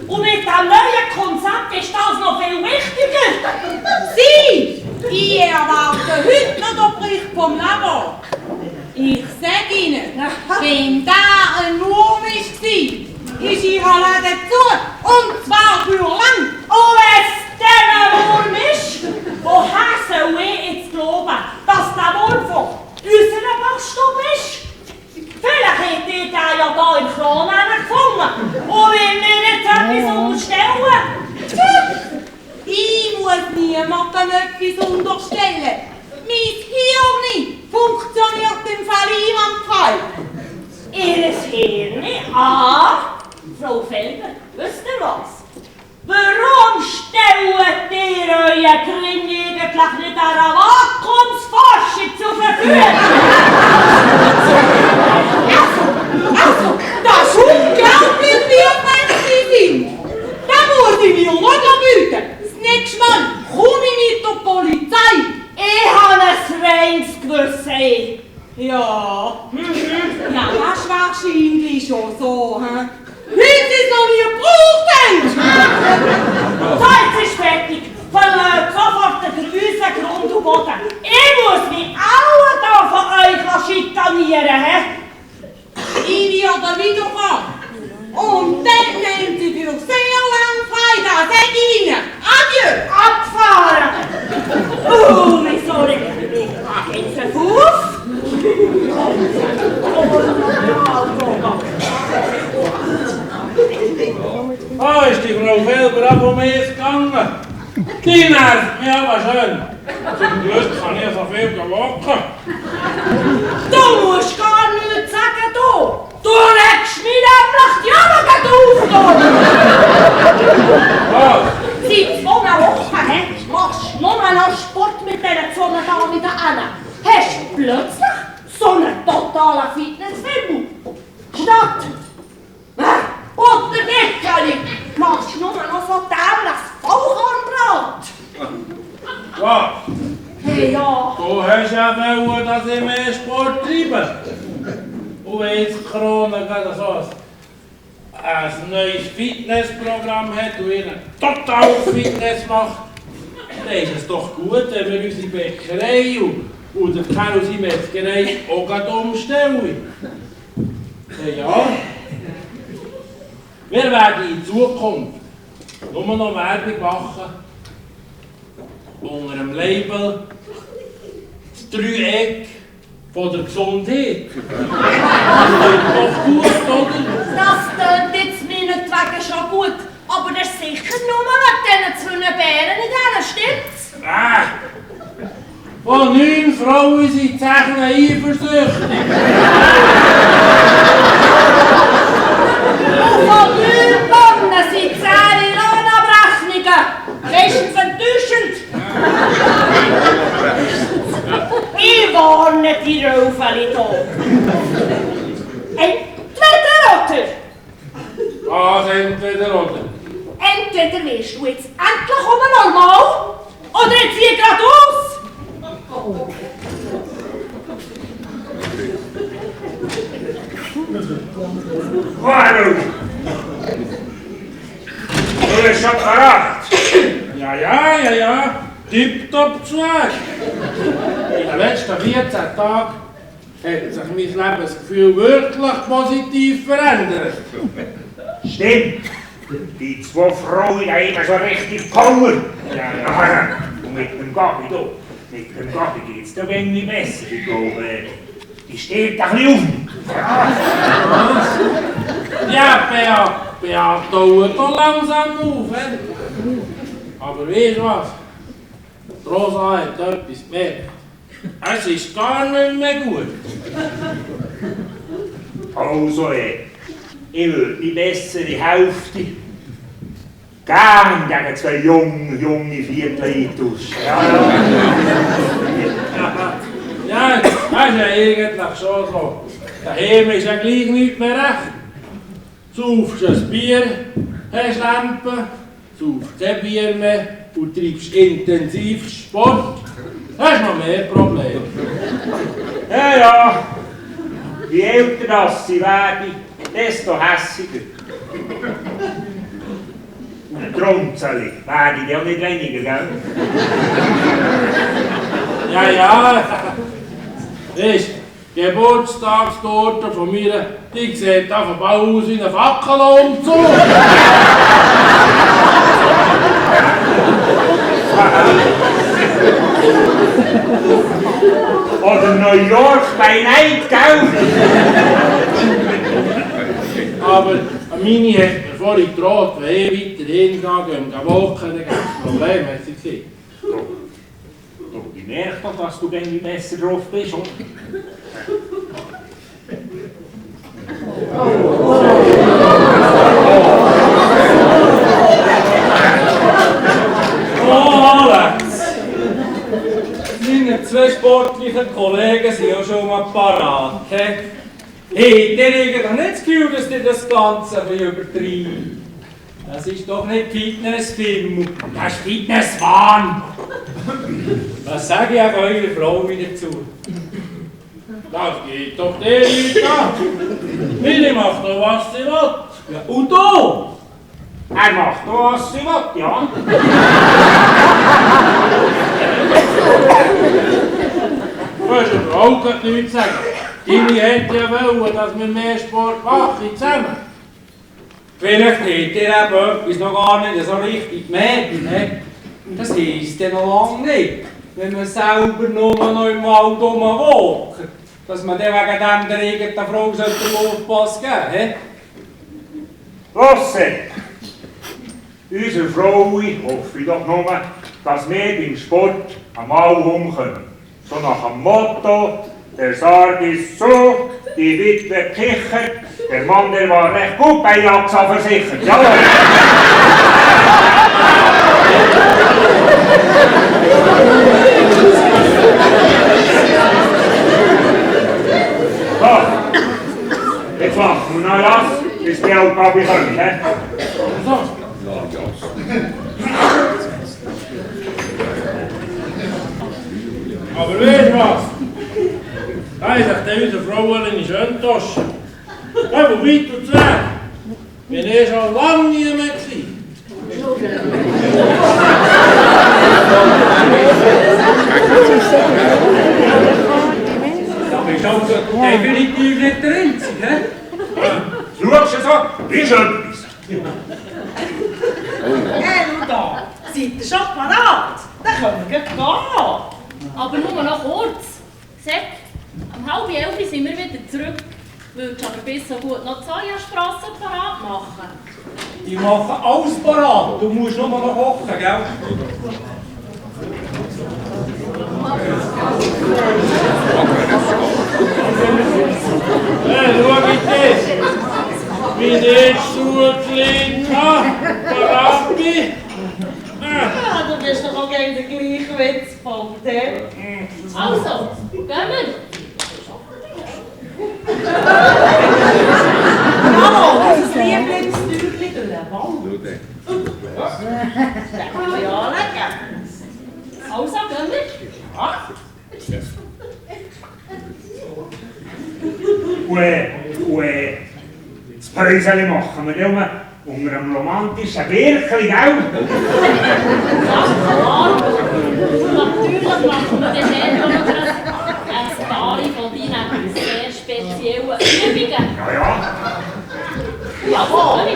Und mit dem neuen Konzept ist das noch viel wichtiger! Sie! Ich erwarte heute noch den Bericht vom Labor! Ich sag Ihnen, wenn da ein Wurm war, ist Ihre Laden zu! Und zwar für lang! Und wenn es der Wurm ist, woher soll ich jetzt glauben, dass der Wurm von unserer Waschstube ist? Vielleicht hat ihr den ja da im Kronenhänger gefunden und will mir jetzt etwas unterstellen. Ich muss niemandem etwas unterstellen. Mein Hirn funktioniert im Fall einwandfrei. Ihres Hirn? Ah, Frau Felber, wisst ihr was? Warum stellt ihr euren Grimm eigentlich nicht einer Vakuumsforschung zur Verfügung? Also, das ist unglaublich, wie nett Sie sind. Da muss ich mir noch bieten. Das nächste Mal komme ich mit der Polizei. Ich habe ein reines Gewissen. Ja, ja, das ist wahrscheinlich schon so, hä? Wie Sie es noch nie gebraucht haben! So, jetzt ist fertig. Verlässt sofort den grüßen Grund und Boden. Ich muss mich alle da von euch schikanieren, hä? Ich werde wiederkommen. Und dann nehmen Sie für sehr lang frei, das sage ich Ihnen. Adieu! Abgefahren! Wieso nicht? Geht's einen Fuß? Ah, ist die Frau Felber ab um mich gegangen? Die nervt mich aber schön. Zum Glück kann ich so viel walken. Du musst gar nichts sagen, du! Du legst mich nämlich die Augen auf! Was? Seit 2 Wochen machst du nur noch Sport mit diesen 2 Damen da hinten. Hast du plötzlich so einen totalen Fitnessfilm? Statt Butterdeckel machst du nur noch so dämliches Vollkornbrot. Was? Hey, ja. Du hast ja wollen, dass ich mehr Sport treibe. Und wenn jetzt die Krone gerade so ein neues Fitnessprogramm hat und ihnen total Fitness macht, dann ist es doch gut, wenn wir unsere Bäckerei und der Kerl seine Metzgerei auch gerade umstellen. Ja. Wir werden in Zukunft nur noch Werbung machen unter dem Label das Dreieck von der Gesundheit. Das ist doch gut, oder? Das tönt jetzt meinetwegen schon gut, aber das ist sicher nur mit diesen 2 Bären in denen, stimmt's? Von 9 Frauen sind 10 eifersüchtig. Und von 9 Männern sind 10 Lohnabrechnungen. Meistens enttäuschend. Ich warne die Raufeli hier. Entweder oder. Was entweder oder? Entweder wirst du jetzt endlich normal oder jetzt hier geradeaus. Blumentöpfschlag. In den letzten 14 Tagen hat sich mein Lebensgefühl wirklich positiv verändert. Stimmt. Die zwei Frauen haben so richtig Power. Ja. Und mit dem Gabi, du. Mit dem Gabi geht es da wenig besser. Ich glaube, die steht ein bisschen auf. Ja, Beat taut doch langsam auf. Aber weißt du was? Die Rosa hat etwas gemerkt. Es ist gar nicht mehr gut. Also, ich würde die bessere Hälfte gern gegen zwei junge Viertel eintauschen. Ja, das ist ja eigentlich schon so. Daheim ist ja gleich nichts mehr recht. Saufst ein Bier, hast Lampen, saufst kein Bier mehr und treibst intensiv Sport. Hast noch mehr Probleme. Ja. Je älter das sie werden, desto hässiger. Und Trunzeli werden die auch nicht weniger, gell? Ja. Weisst, die Geburtstagstorte von mir, die sieht auf dem Bau aus wie ein Fackelumzug. Oder New York bei Night, gell? Aber meine hat mir vorhin gedroht, wenn ich weiter hingehen und walken, dann gibt es Probleme, hat sie gesagt. Ich merke doch, dass du wenig besser drauf bist, oder? Oh, Alex! Meine zwei sportlichen Kollegen sind ja schon mal parat. Hey, ihr habt nicht das Gefühl, dass ihr das Ganze ein bisschen übertreibt. Das ist doch nicht Fitnessfilm, das ist Fitnesswahn. Was sage ich auch eurer Frau wieder dazu? Das geht doch die Leute an. Willi macht doch, was sie will. Ja, und du? Er macht doch, was sie will, ja. Du hast überhaupt nichts zu sagen. Deine hätte ja wollen, dass wir mehr Sport machen zusammen. Vielleicht habt ihr eben etwas noch gar nicht so richtig gemerkt. Ne? Das heisst ja noch lange nicht, wenn man selber nur noch im Wald rumwalkt, dass man dann wegen dem der eigenen Frau den Aufpass geben sollte. Los, unsere Frauen hoffe ich doch nur, dass wir beim Sport einmal umkommen. So nach dem Motto, der Sarg ist so, die Witwe kichert, der Mann der war recht gut bei JAXA versichert. Jawohl! So, jetzt machen wir noch das, bis die Aufgabe kommt. Aber weißt du was? Da ist sich unsere Frauen in die Schöntasche. Ja, wo weit und zu weg. Wir waren schon lange nie mehr gewesen. Da bist du also definitiv nicht der Einzige. Ne? Schaust du so? Ist etwas. Hey, schau da. Seid ihr schon parat? Dann können wir gleich gehen. Aber nur noch kurz. Sepp, um 10:30 sind wir wieder zurück. Würdest aber bis so gut noch die Sojastrasse parat machen? Die machen alles parat. Du musst nur noch kochen, gell? Hey, schau das! Wie nicht zugeklebt der Rabbi! Ja, du bist doch auch gegen den gleichen Witzpunkt, hä? Also, gehen wir. Hallo, unser Lieblingstürchen durch den Wald. Das kann man ja anlegen. Also, gehen wir. Ja. Und das Päuseli machen wir nur unter einem romantischen Birkli, gell? Ja, klar. Und natürlich machen wir dann auch noch ein paar von deinen sehr speziellen Übungen. Ja, ja. Ja, sorry.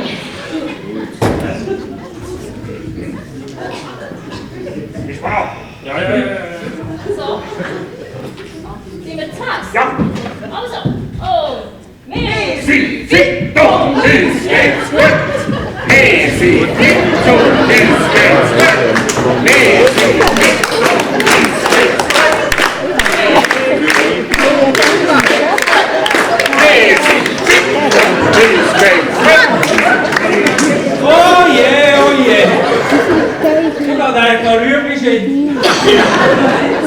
Bist du bereit? Ja. So. Sind wir zu Hause? Ja. Also. Oh. Wir. Sie sind und es geht's gut. Wir sind und es geht's gut. Wir sind und es geht's Oh je. Ich habe eigentlich noch Rüebli hin.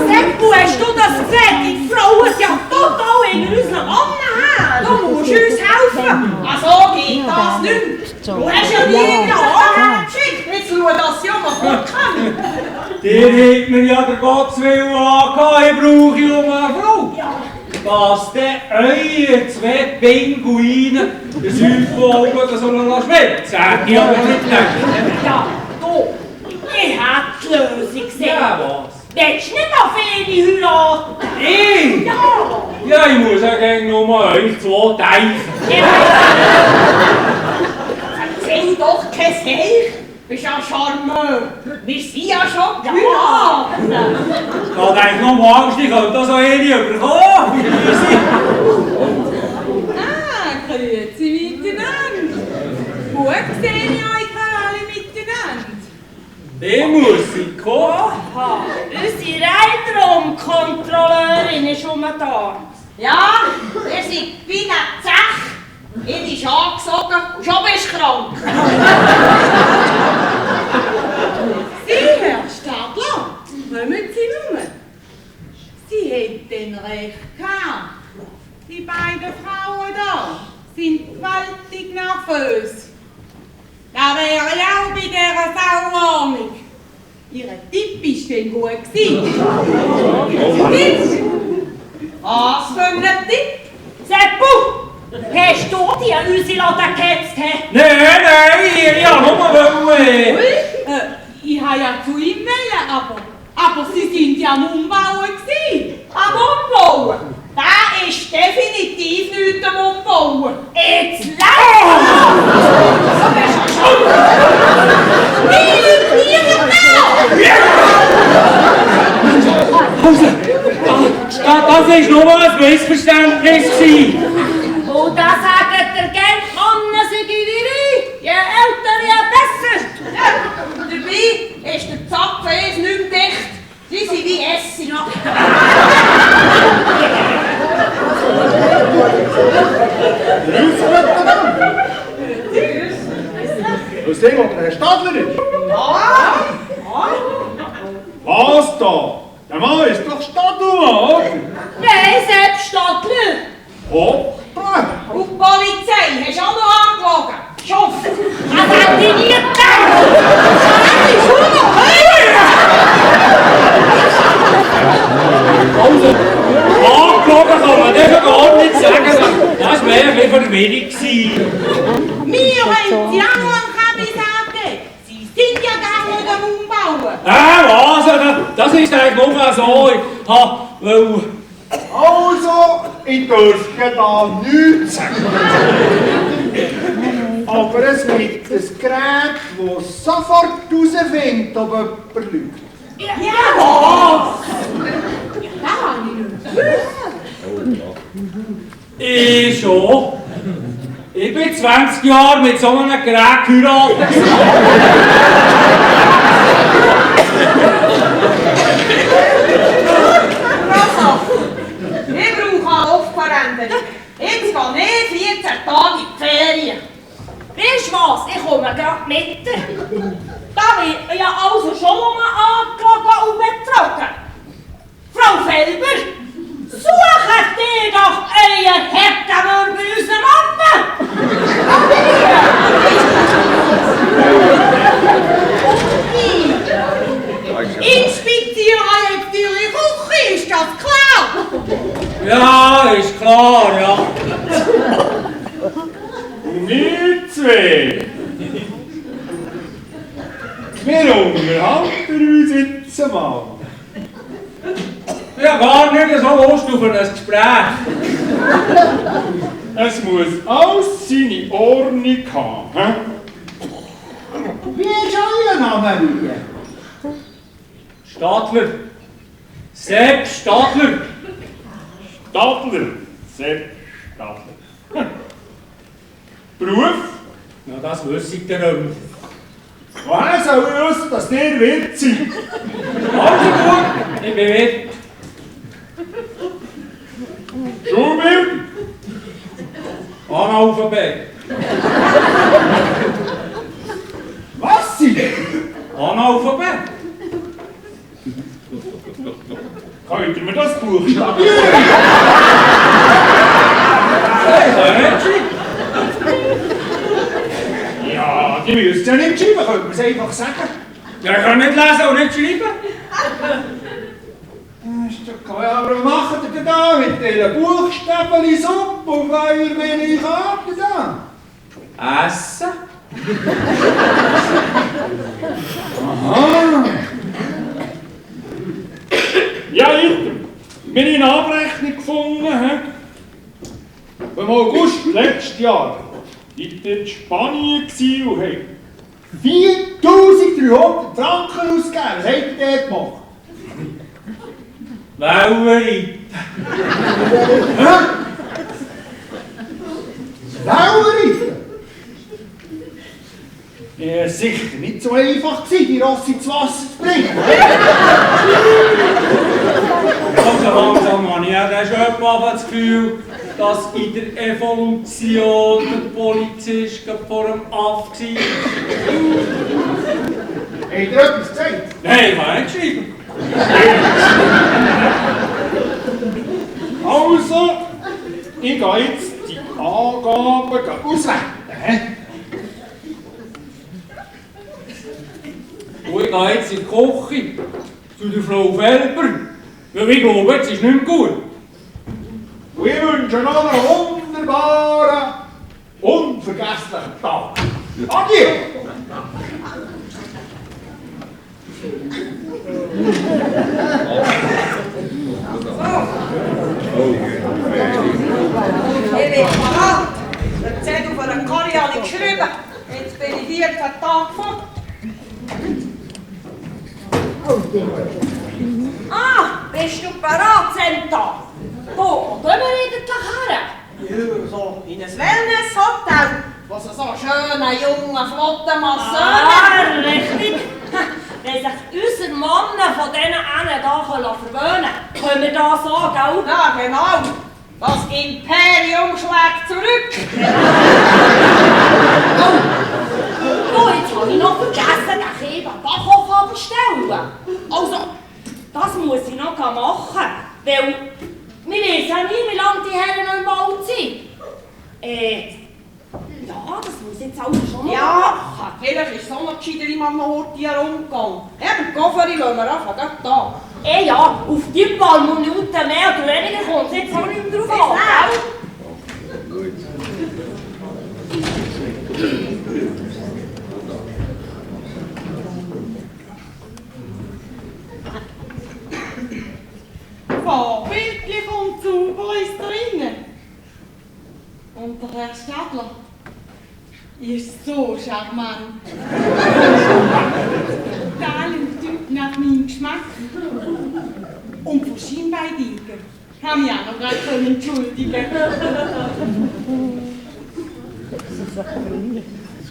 Seppo, hast du das gesehen? Die Frauen sind ja total hinter unseren Mannen her. Da musst du uns helfen. So geht das nicht. Du hast ja nie Jahre geschickt. Jetzt schau das ja mal vorkommen. Der hat mir ja der Gotteswillen angehört, ich brauche ja eine Frau. Dass der eure zwei Pinguine den Südvogel so schmelzen, hätte ich aber nicht gedacht. Ja, du, ich hätte die Lösung gesehen. Ja, was? Willst du nicht auf eine heiraten? Ich? Ja. Ja, ich muss ja gegen nur euch zwei teilen. Erzähl doch kein Seich. Du bist ja Charmeur. Wir sind ja schon geheiratet. Ich hatte eigentlich noch Angst, ich könnte das auch eh nicht überkommen. Grüezi miteinander. Gut gesehen, ich euch alle miteinander. Den muss ich kommen. Unsere Reinraumkontrolleurin ist schon da. Ja, ihr seid wie eine Zeche. Ihr ist angesogen und schon bist du krank. Sie, Herr Stadler, kommen Sie nur. Sie hätten recht gehabt. Die beiden Frauen da sind gewaltig nervös. Da wäre ich auch bei dieser Sauordnung. Ihr Tipp ist denn gut gewesen. Tipp? Was für ein Tipp? Seppo, hast du die an unsere Laden gehetzt? Nein, ich habe nur wollen. Ich habe ja zu ihm wollen, aber Sie sind ja am Umbauen gewesen. Am Umbauen? Der ist definitiv nicht am Umbauen. Jetzt lauf! Das war nur ein Missverständnis. Und da sagen der Geldmann, sie wie je älter, je besser. Dabei ist der Zapfen nicht mehr dicht. Sie sind wie Essig. Was sehen, ob der Herr Stadler ist? Was da? Der Mann ist doch Stadler, oder? Nein, selbst Stadler. Hoppla! Und die Polizei hast du auch noch angelogen. Schuff! Das hätte ich nie gedacht. Angelogen kann man das gar nicht sagen. Das wäre ein bisschen Verwirrung. Wir haben sie auch noch am Kabinett gegeben. Sie sind ja gar nicht am Umbauen. Was? Das ist eigentlich nur so. Ich habe Also, ich dürfte da nichts sagen. Aber es gibt ein Gerät, das sofort herausfindet, ob jemand lügt. Ja, was? Da habe ich nicht. Ich schon. Ich bin 20 Jahre mit so einem Gerät geheiratet. Ich brauche eine Aufveränderung. Jetzt gehe ich 14 Tage in die Ferien. Weisst du was? Ich komme gerade mit dir. Da wird ja also schon mal angelogen und betrogen. Frau Felber, sucht ihr doch euren Härtewürmer bei unseren Mannen. Inspizieren jetzt eure Küche, ist das klar? Ja, ist klar, ja. Wir zwei, dann unterhalten wir uns jetzt mal. Ja, gar nicht so Lust auf ein Gespräch. Es muss alles seine Ordnung haben. He? Wie ist euer Name wieder? Stadler. Sepp Stadler. Stadler. Sepp Stadler. Beruf? Ja, das wüsste ich dann nicht. Woher soll ich wissen, dass ihr Wirt seid? Also gut, ich bin Wirt. Schulbild? Analphabet. Was sind? Analphabet. Könnt ihr mir das buchstabieren? Ich kann nicht schreiben. Ja, die müsst ja nicht schreiben, könnt ihr es einfach sagen. Ja, ich kann nicht lesen und nicht schreiben. Ist doch klar, aber was macht ihr denn da mit dieser Buchstabeli-Suppe auf eurer Menükarte da? Essen. Aha. Ja, wir haben eine Abrechnung gefunden. Im August letztes Jahr war ich in Spanien und habe 4'300 Franken ausgegeben. Was habt ihr dort gemacht? Wellereiten. Wellereiten? Ja, es war sicher nicht so einfach, die Rosse ins Wasser zu bringen. Also langsam habe ich auch dann schon mal das Gefühl, dass in der Evolution der Polizist gerade vor dem Aff war. Habt ihr etwas gesagt? Nein, ich kann nicht schreiben. Also, ich gehe jetzt die Angaben auswerten. Und ich gehe jetzt in die Küche zu der Frau Felber, weil ich glaube, jetzt ist nicht mehr gut. Und ich wünsche noch einen wunderbaren, unvergesslichen Tag. Adieu! Ich bin parat. Der Zettel von der Kari habe ich geschrieben. Jetzt bin ich 4 Tage fort. Ah, bist du parat, Senta? Wo gehen wir eigentlich her? Ja, so in ein Wellnesshotel. Was so schöne, junge, flotte Masseure. Ah, richtig. Wenn sich unser Mann von diesen einen da verwöhnen kann, können wir das sagen, gell? Ja, genau. Das Imperium schlägt zurück. Oh, jetzt habe ich noch vergessen, den Käfer Backofen abzustellen. Also, das muss ich noch machen, weil wir wissen ja nie, wie lange die Herren im Wald sind. Ja, das muss jetzt alles schon noch machen. Vielleicht ist es auch noch gescheiter, ich mal noch heute herumgegangen. Eben, die Koffer lassen wir einfach gerade da. Ja, auf die paar Minuten mehr oder weniger kommt es jetzt auch nicht mehr drauf an, gell? Vorbildlich und sauber ist drinnen. Und der Herr Stadler ist so charmant. Teilen Typ nach meinem Geschmack. Und von Schienbeindienken haben wir auch noch gerade entschuldigen.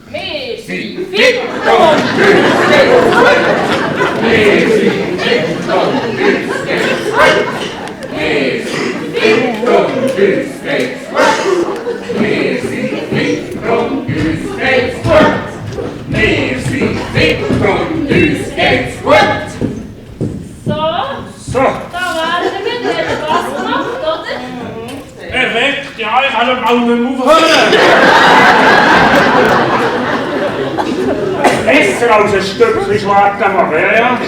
Wir sind fit So, Da werden wir, das hat Spaß gemacht, oder? perfekt, ja, ich kann mal nicht mehr aufhören. Besser als ein Stückchen Schwarte machen, ja?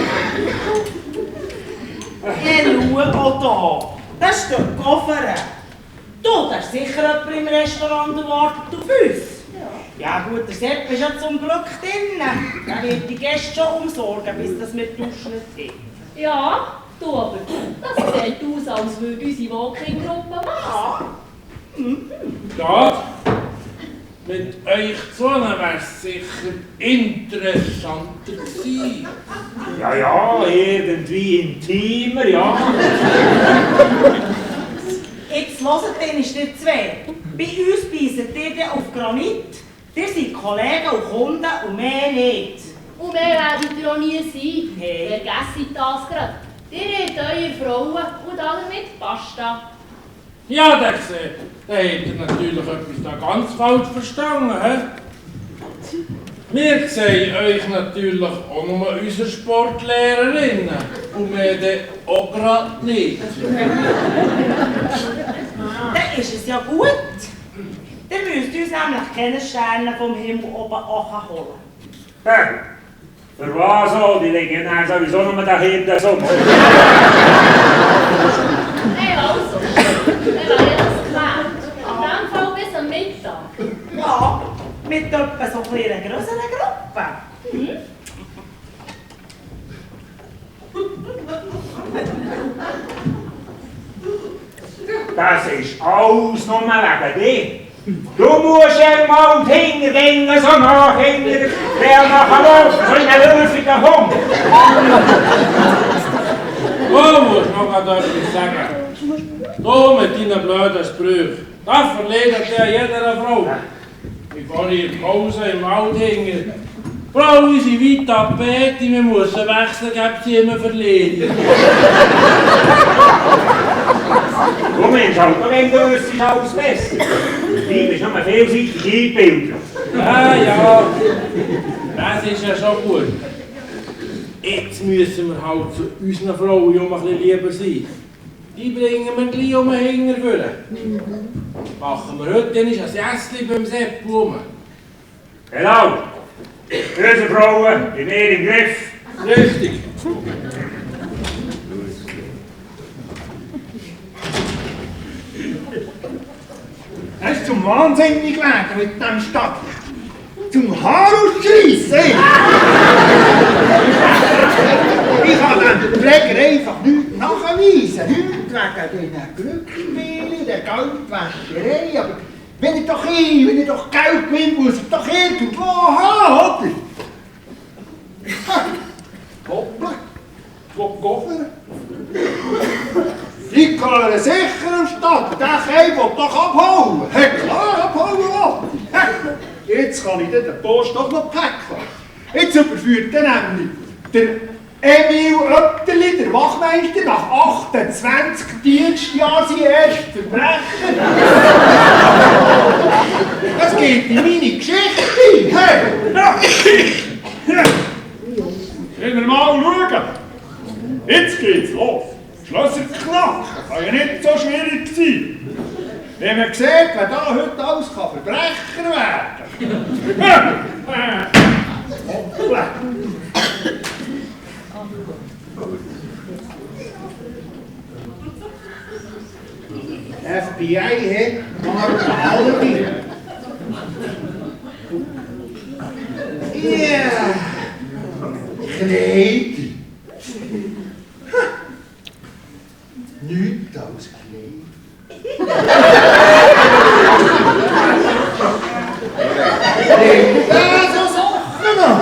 Schau auch da. Das ist der Koffer. Du, da ist sicher jemand im Restaurant und wartet auf uns. Ja gut, der Sepp ist ja zum Glück drin. Er wird die Gäste schon umsorgen, bis das mit duschen ist. Ja, du aber, das sieht aus, als würde unsere Walking-Gruppe machen. Ja, mit euch zusammen wäre es sicher interessanter gewesen. Ja, irgendwie intimer, ja. Jetzt hört den ist ihr zwei. Bei uns beißen ihr auf Granit. Ihr seid Kollegen und Kunden und mehr nicht. Und mehr werdet ihr auch nie sein. Hey. Vergesst das gerade. Ihr habt eure Frauen und damit basta. Ja, der seht, da habt ihr natürlich etwas da ganz falsch verstanden. He? Wir sehen euch natürlich auch nur unsere Sportlehrerinnen und wir dann auch gerade nicht. Dann ist es ja gut. Dann müsst ihr uns nämlich keine Sterne vom Himmel oben holen. Für was auch? Die liegen dann sowieso nur da hinten so. Hey, also, wir werden das geklärt. In dem Fall bis am Mittag. Ja, mit etwa so einer größeren Gruppe. Das ist alles nur wegen dir. Du musst ja mal hintergehen, so nachher, wer nachher laufen, so in einen löwigen Hund. Du musst noch etwas sagen. Du mit deinen blöden Sprüchen. Das verleidet ja jeder Frau. Ich fahre in der Pause im Wald hängen. Frau, unsere weite Tapete, wir müssen wechseln, gibt sie immer verlieren. Du meinst halt, wenn du wüsstest, alles besser. Du bist nur vielseitig eingebildet. Ja, das ist ja schon gut. Jetzt müssen wir halt zu unseren Frauen um ein bisschen lieber sein. Die bringen wir gleich um den Hinger führen. Machen wir heute, dann ist ein Jässli beim Sepp rum. Genau. Unsere Frauen, die mehr im Griff. Richtig. Das ist zum Wahnsinnig werden mit dem Stadt. Zum Haar ausschreissen. Ich kann dem Pfleger einfach nichts nachweisen. Nichts wegen diesen Glückenmehlen, der Geldwäscherei. Aber wenn ich doch Geld gewinne, muss ich doch irgendwo haben, oder? Hoppla, wo Koffer? Ich kann einer sicheren Stadt, der Keim will doch abhauen. Hey, klar, abhauen will. Jetzt kann ich den Post doch noch packen. Jetzt überführt er nämlich der Emil Öpterli, der Wachmeister, nach 28 Dienstjahren sein erstes Verbrechen. Das geht in meine Geschichte. Hey! Wollen wir mal schauen? Jetzt geht's los. Schlösser knacken, kann ja nicht so schwierig sein. Wenn man sieht, wer da heute alles Verbrecher werden kann. Hoppla. FBI hat Mark Hallery. Ja. Kleid. Nichts als Kleid. So Sachen noch.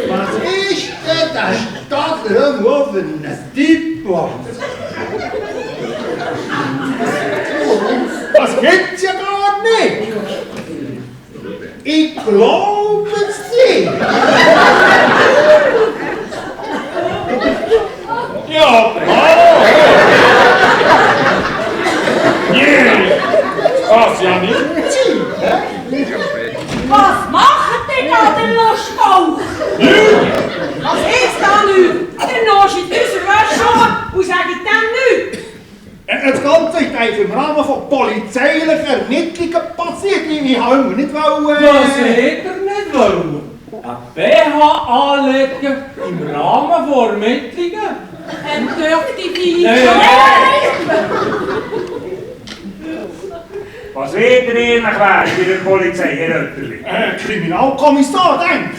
Was ist denn der Stadler irgendwo für ein Typ? Das gibt's ja gar nicht. Ich glaube es nicht. Ja, hallo. Nee, das ja nicht sein. Was macht denn da der Lustbauch? Was ist da nichts? Der Nosch in unserer Wäsche und sagt dem nichts. Das Ganze ist eigentlich im Rahmen von polizeilichen Ermittlungen passiert. Ich wollte nicht wollen. Was hätte er nicht wollen? Ein BH anlegen im Rahmen von Ermittlungen? Dürfte die Nein. Was Was wird ihr ähnlich werden bei der Polizei, Herr Rötterli? Kriminalkommissar, denk!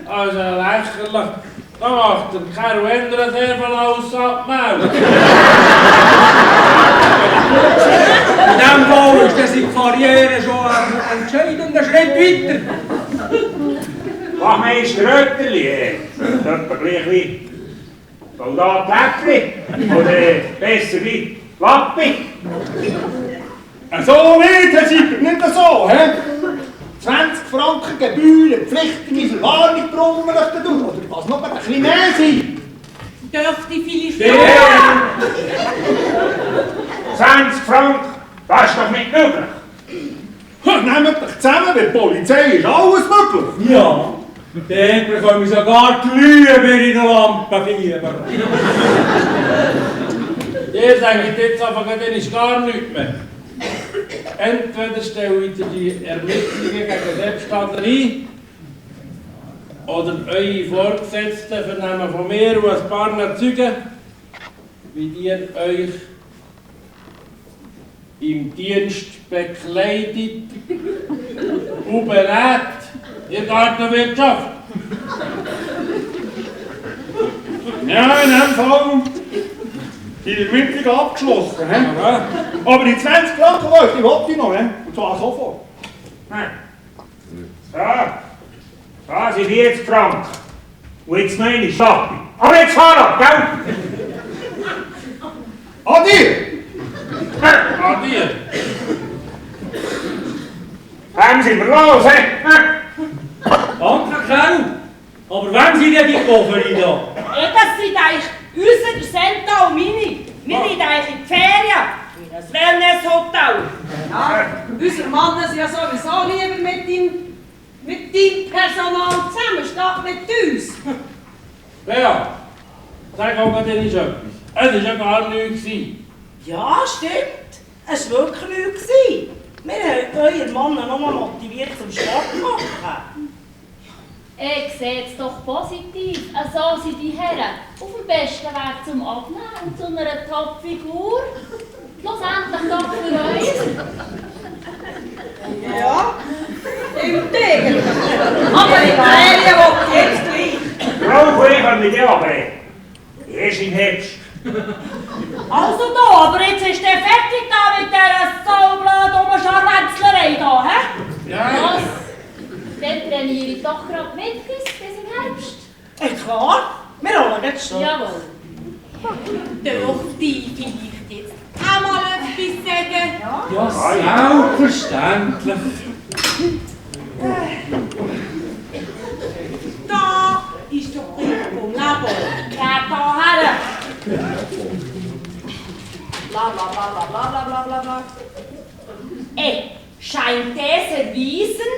Also lächerlich. Da macht der Kerl ändern sehr viel aus abmelden. In diesem Fall ist seine Karriere schon ein entscheidender Schritt weiter. Wachmeister Rötterli, etwa gleich wie Soldat Läppli oder besser wie Lappi. So nicht, Herr Siebert, nicht so, hä? 20 Franken Gebühren, pflichtige Verwahrung brauchen wir euch durch, oder was noch ein bisschen mehr sein? Dürfte vielleicht... 20 Franken, das ist doch nicht möglich. Nehmt euch zusammen, bei der Polizei ist alles möglich. Ja, dann bekommen wir sogar die Glühbirne in der Lampenfieber. Ihr sagt jetzt einfach, dann ist gar nichts mehr. Entweder stelle ich die Ermittlungen gegen Selbststadler ein, oder eure Vorgesetzten vernehmen von mir und ein paar Zeugen, wie ihr euch im Dienst bekleidet und berät in der Gartenwirtschaft. Ja, in dem Fall die Ermittlung abgeschlossen. He? Aha. Aber die 20 Franken, die wollte ich noch, he? Und zwar sofort. Da sind 40 Franken. Und jetzt noch eine Stadt. Aber jetzt fahr ab, gell? Adi! Adieu. Haben Sie mir los, he? Danke, Kerl. Aber wann sind denn die Koffer da? Das sind eigentlich unsere Senta und meine. Wir sind eigentlich in die Ferien. In ein Wellness-Hotel. Ja, unsere Männer sind ja sowieso lieber mit deinem Personal zusammen, statt mit uns. Bea, sag auch mal denen etwas. Es war ja gar nichts. Ja, stimmt. Es war wirklich nichts. Wir haben euren Mann noch mal motiviert zum Sport zu machen. Ich sehe es doch positiv. So sind die Herren auf dem besten Weg zum Abnehmen und zu einer Top-Figur. Schlussendlich doch für euch. Ja, im Gegenteil. Aber in der Ferien will ich jetzt gleich. Frau Kollege, mit dir aber erst im Herbst. Also da, aber jetzt ist der fertig da mit dieser saublöden Scharwenzlerei da, hä? Ja, Was? Dann trainiere ich doch gerade mit bis im Herbst. Klar, wir holen jetzt schon. Jawohl. Dürfte ich vielleicht jetzt auch mal etwas sagen? Ja, selbstverständlich. Da ist doch Brief vom Labo. Geht da her. Bla bla bla bla bla bla bla bla bla. Scheint es erwiesen,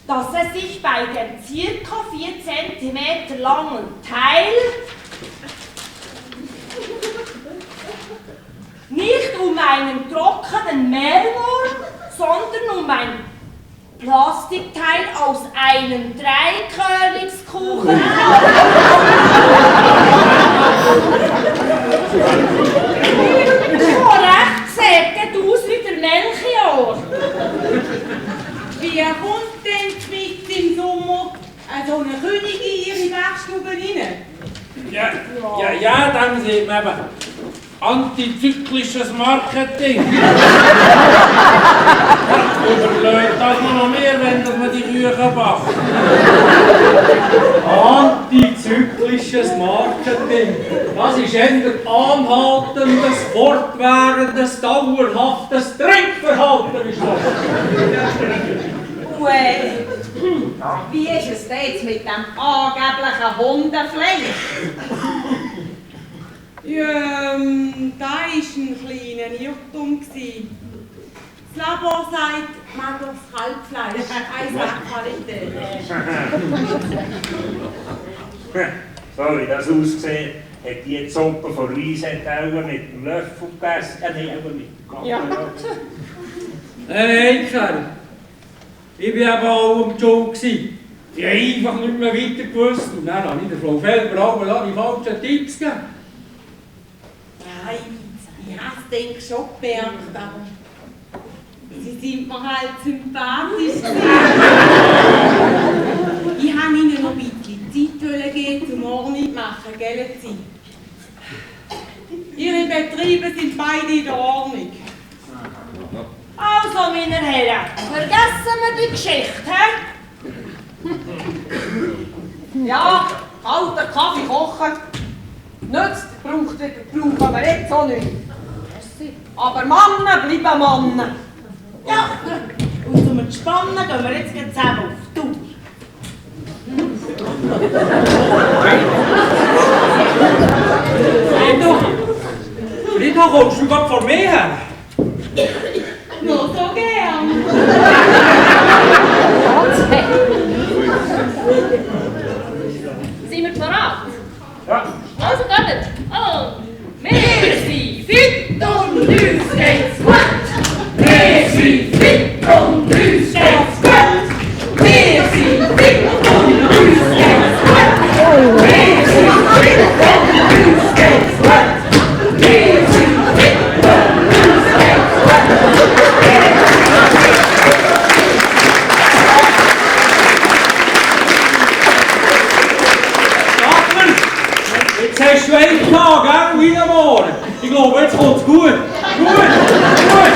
dass es sich bei dem ca. 4 cm langen Teil nicht um einen trockenen Mehlwurm, sondern um ein Plastikteil aus einem Dreikönigskuchen Korrekt, sieht aus wie der Melchior. Wie kommt denn mit im Sommer so eine Königin in ihre Werkstube rein? ja, dann sieht man eben antizyklisches Marketing. Überlegt das man noch mehr, wenn man die Küche backt. Antizyklisches Marketing. Das ist eher anhaltendes, fortwährendes, dauerhaftes Trinkverhalten. Ist das. Wie ist es denn jetzt mit dem angeblichen Hundefleisch? Ja, da war ein kleiner Irrtum. Das Labor sagt, man das Kalbfleisch, Qualität. So wie das aussieht, hat die Suppe von Reisette auch mit dem Löffel gegessen. Nein, auch mit dem Kaffee. Nein, Kerl. Ich war eben auch am Joe. Ich habe einfach nicht mehr weiter gewusst. Und dann habe ich der Frau Felber auch die falschen Tipps gegeben. Nein, ich habe es denke schon gemerkt, aber Sie sind mir halt sympathisch. Ich wollte Ihnen noch ein bisschen Zeit geben, zum Ordnung zu machen, gell, Sie? Ihre Betriebe sind beide in der Ordnung. Also, meine Herren, vergessen wir die Geschichte, hä? Ja, kalter Kaffee kochen. Nützt, brauchen wir jetzt so nicht. Aber Männer bleiben Männer. Ja, und zum Entspannen gehen wir jetzt zusammen auf Tour. Frieda, kommst du gerade vor mir her? Nur so gern. Sind wir parat? Ja. Also geht. Und wir sind fit und uns geht's gut. Wir sind fit und uns geht's gut. Wir sind fit und uns geht's gut. Wir sind fit und uns geht's gut. Wir sind fit und uns geht's gut. Jetzt hast du einen Tag, gell, wie am Morgen. Ich glaube, jetzt kommt's gut. Gut, gut.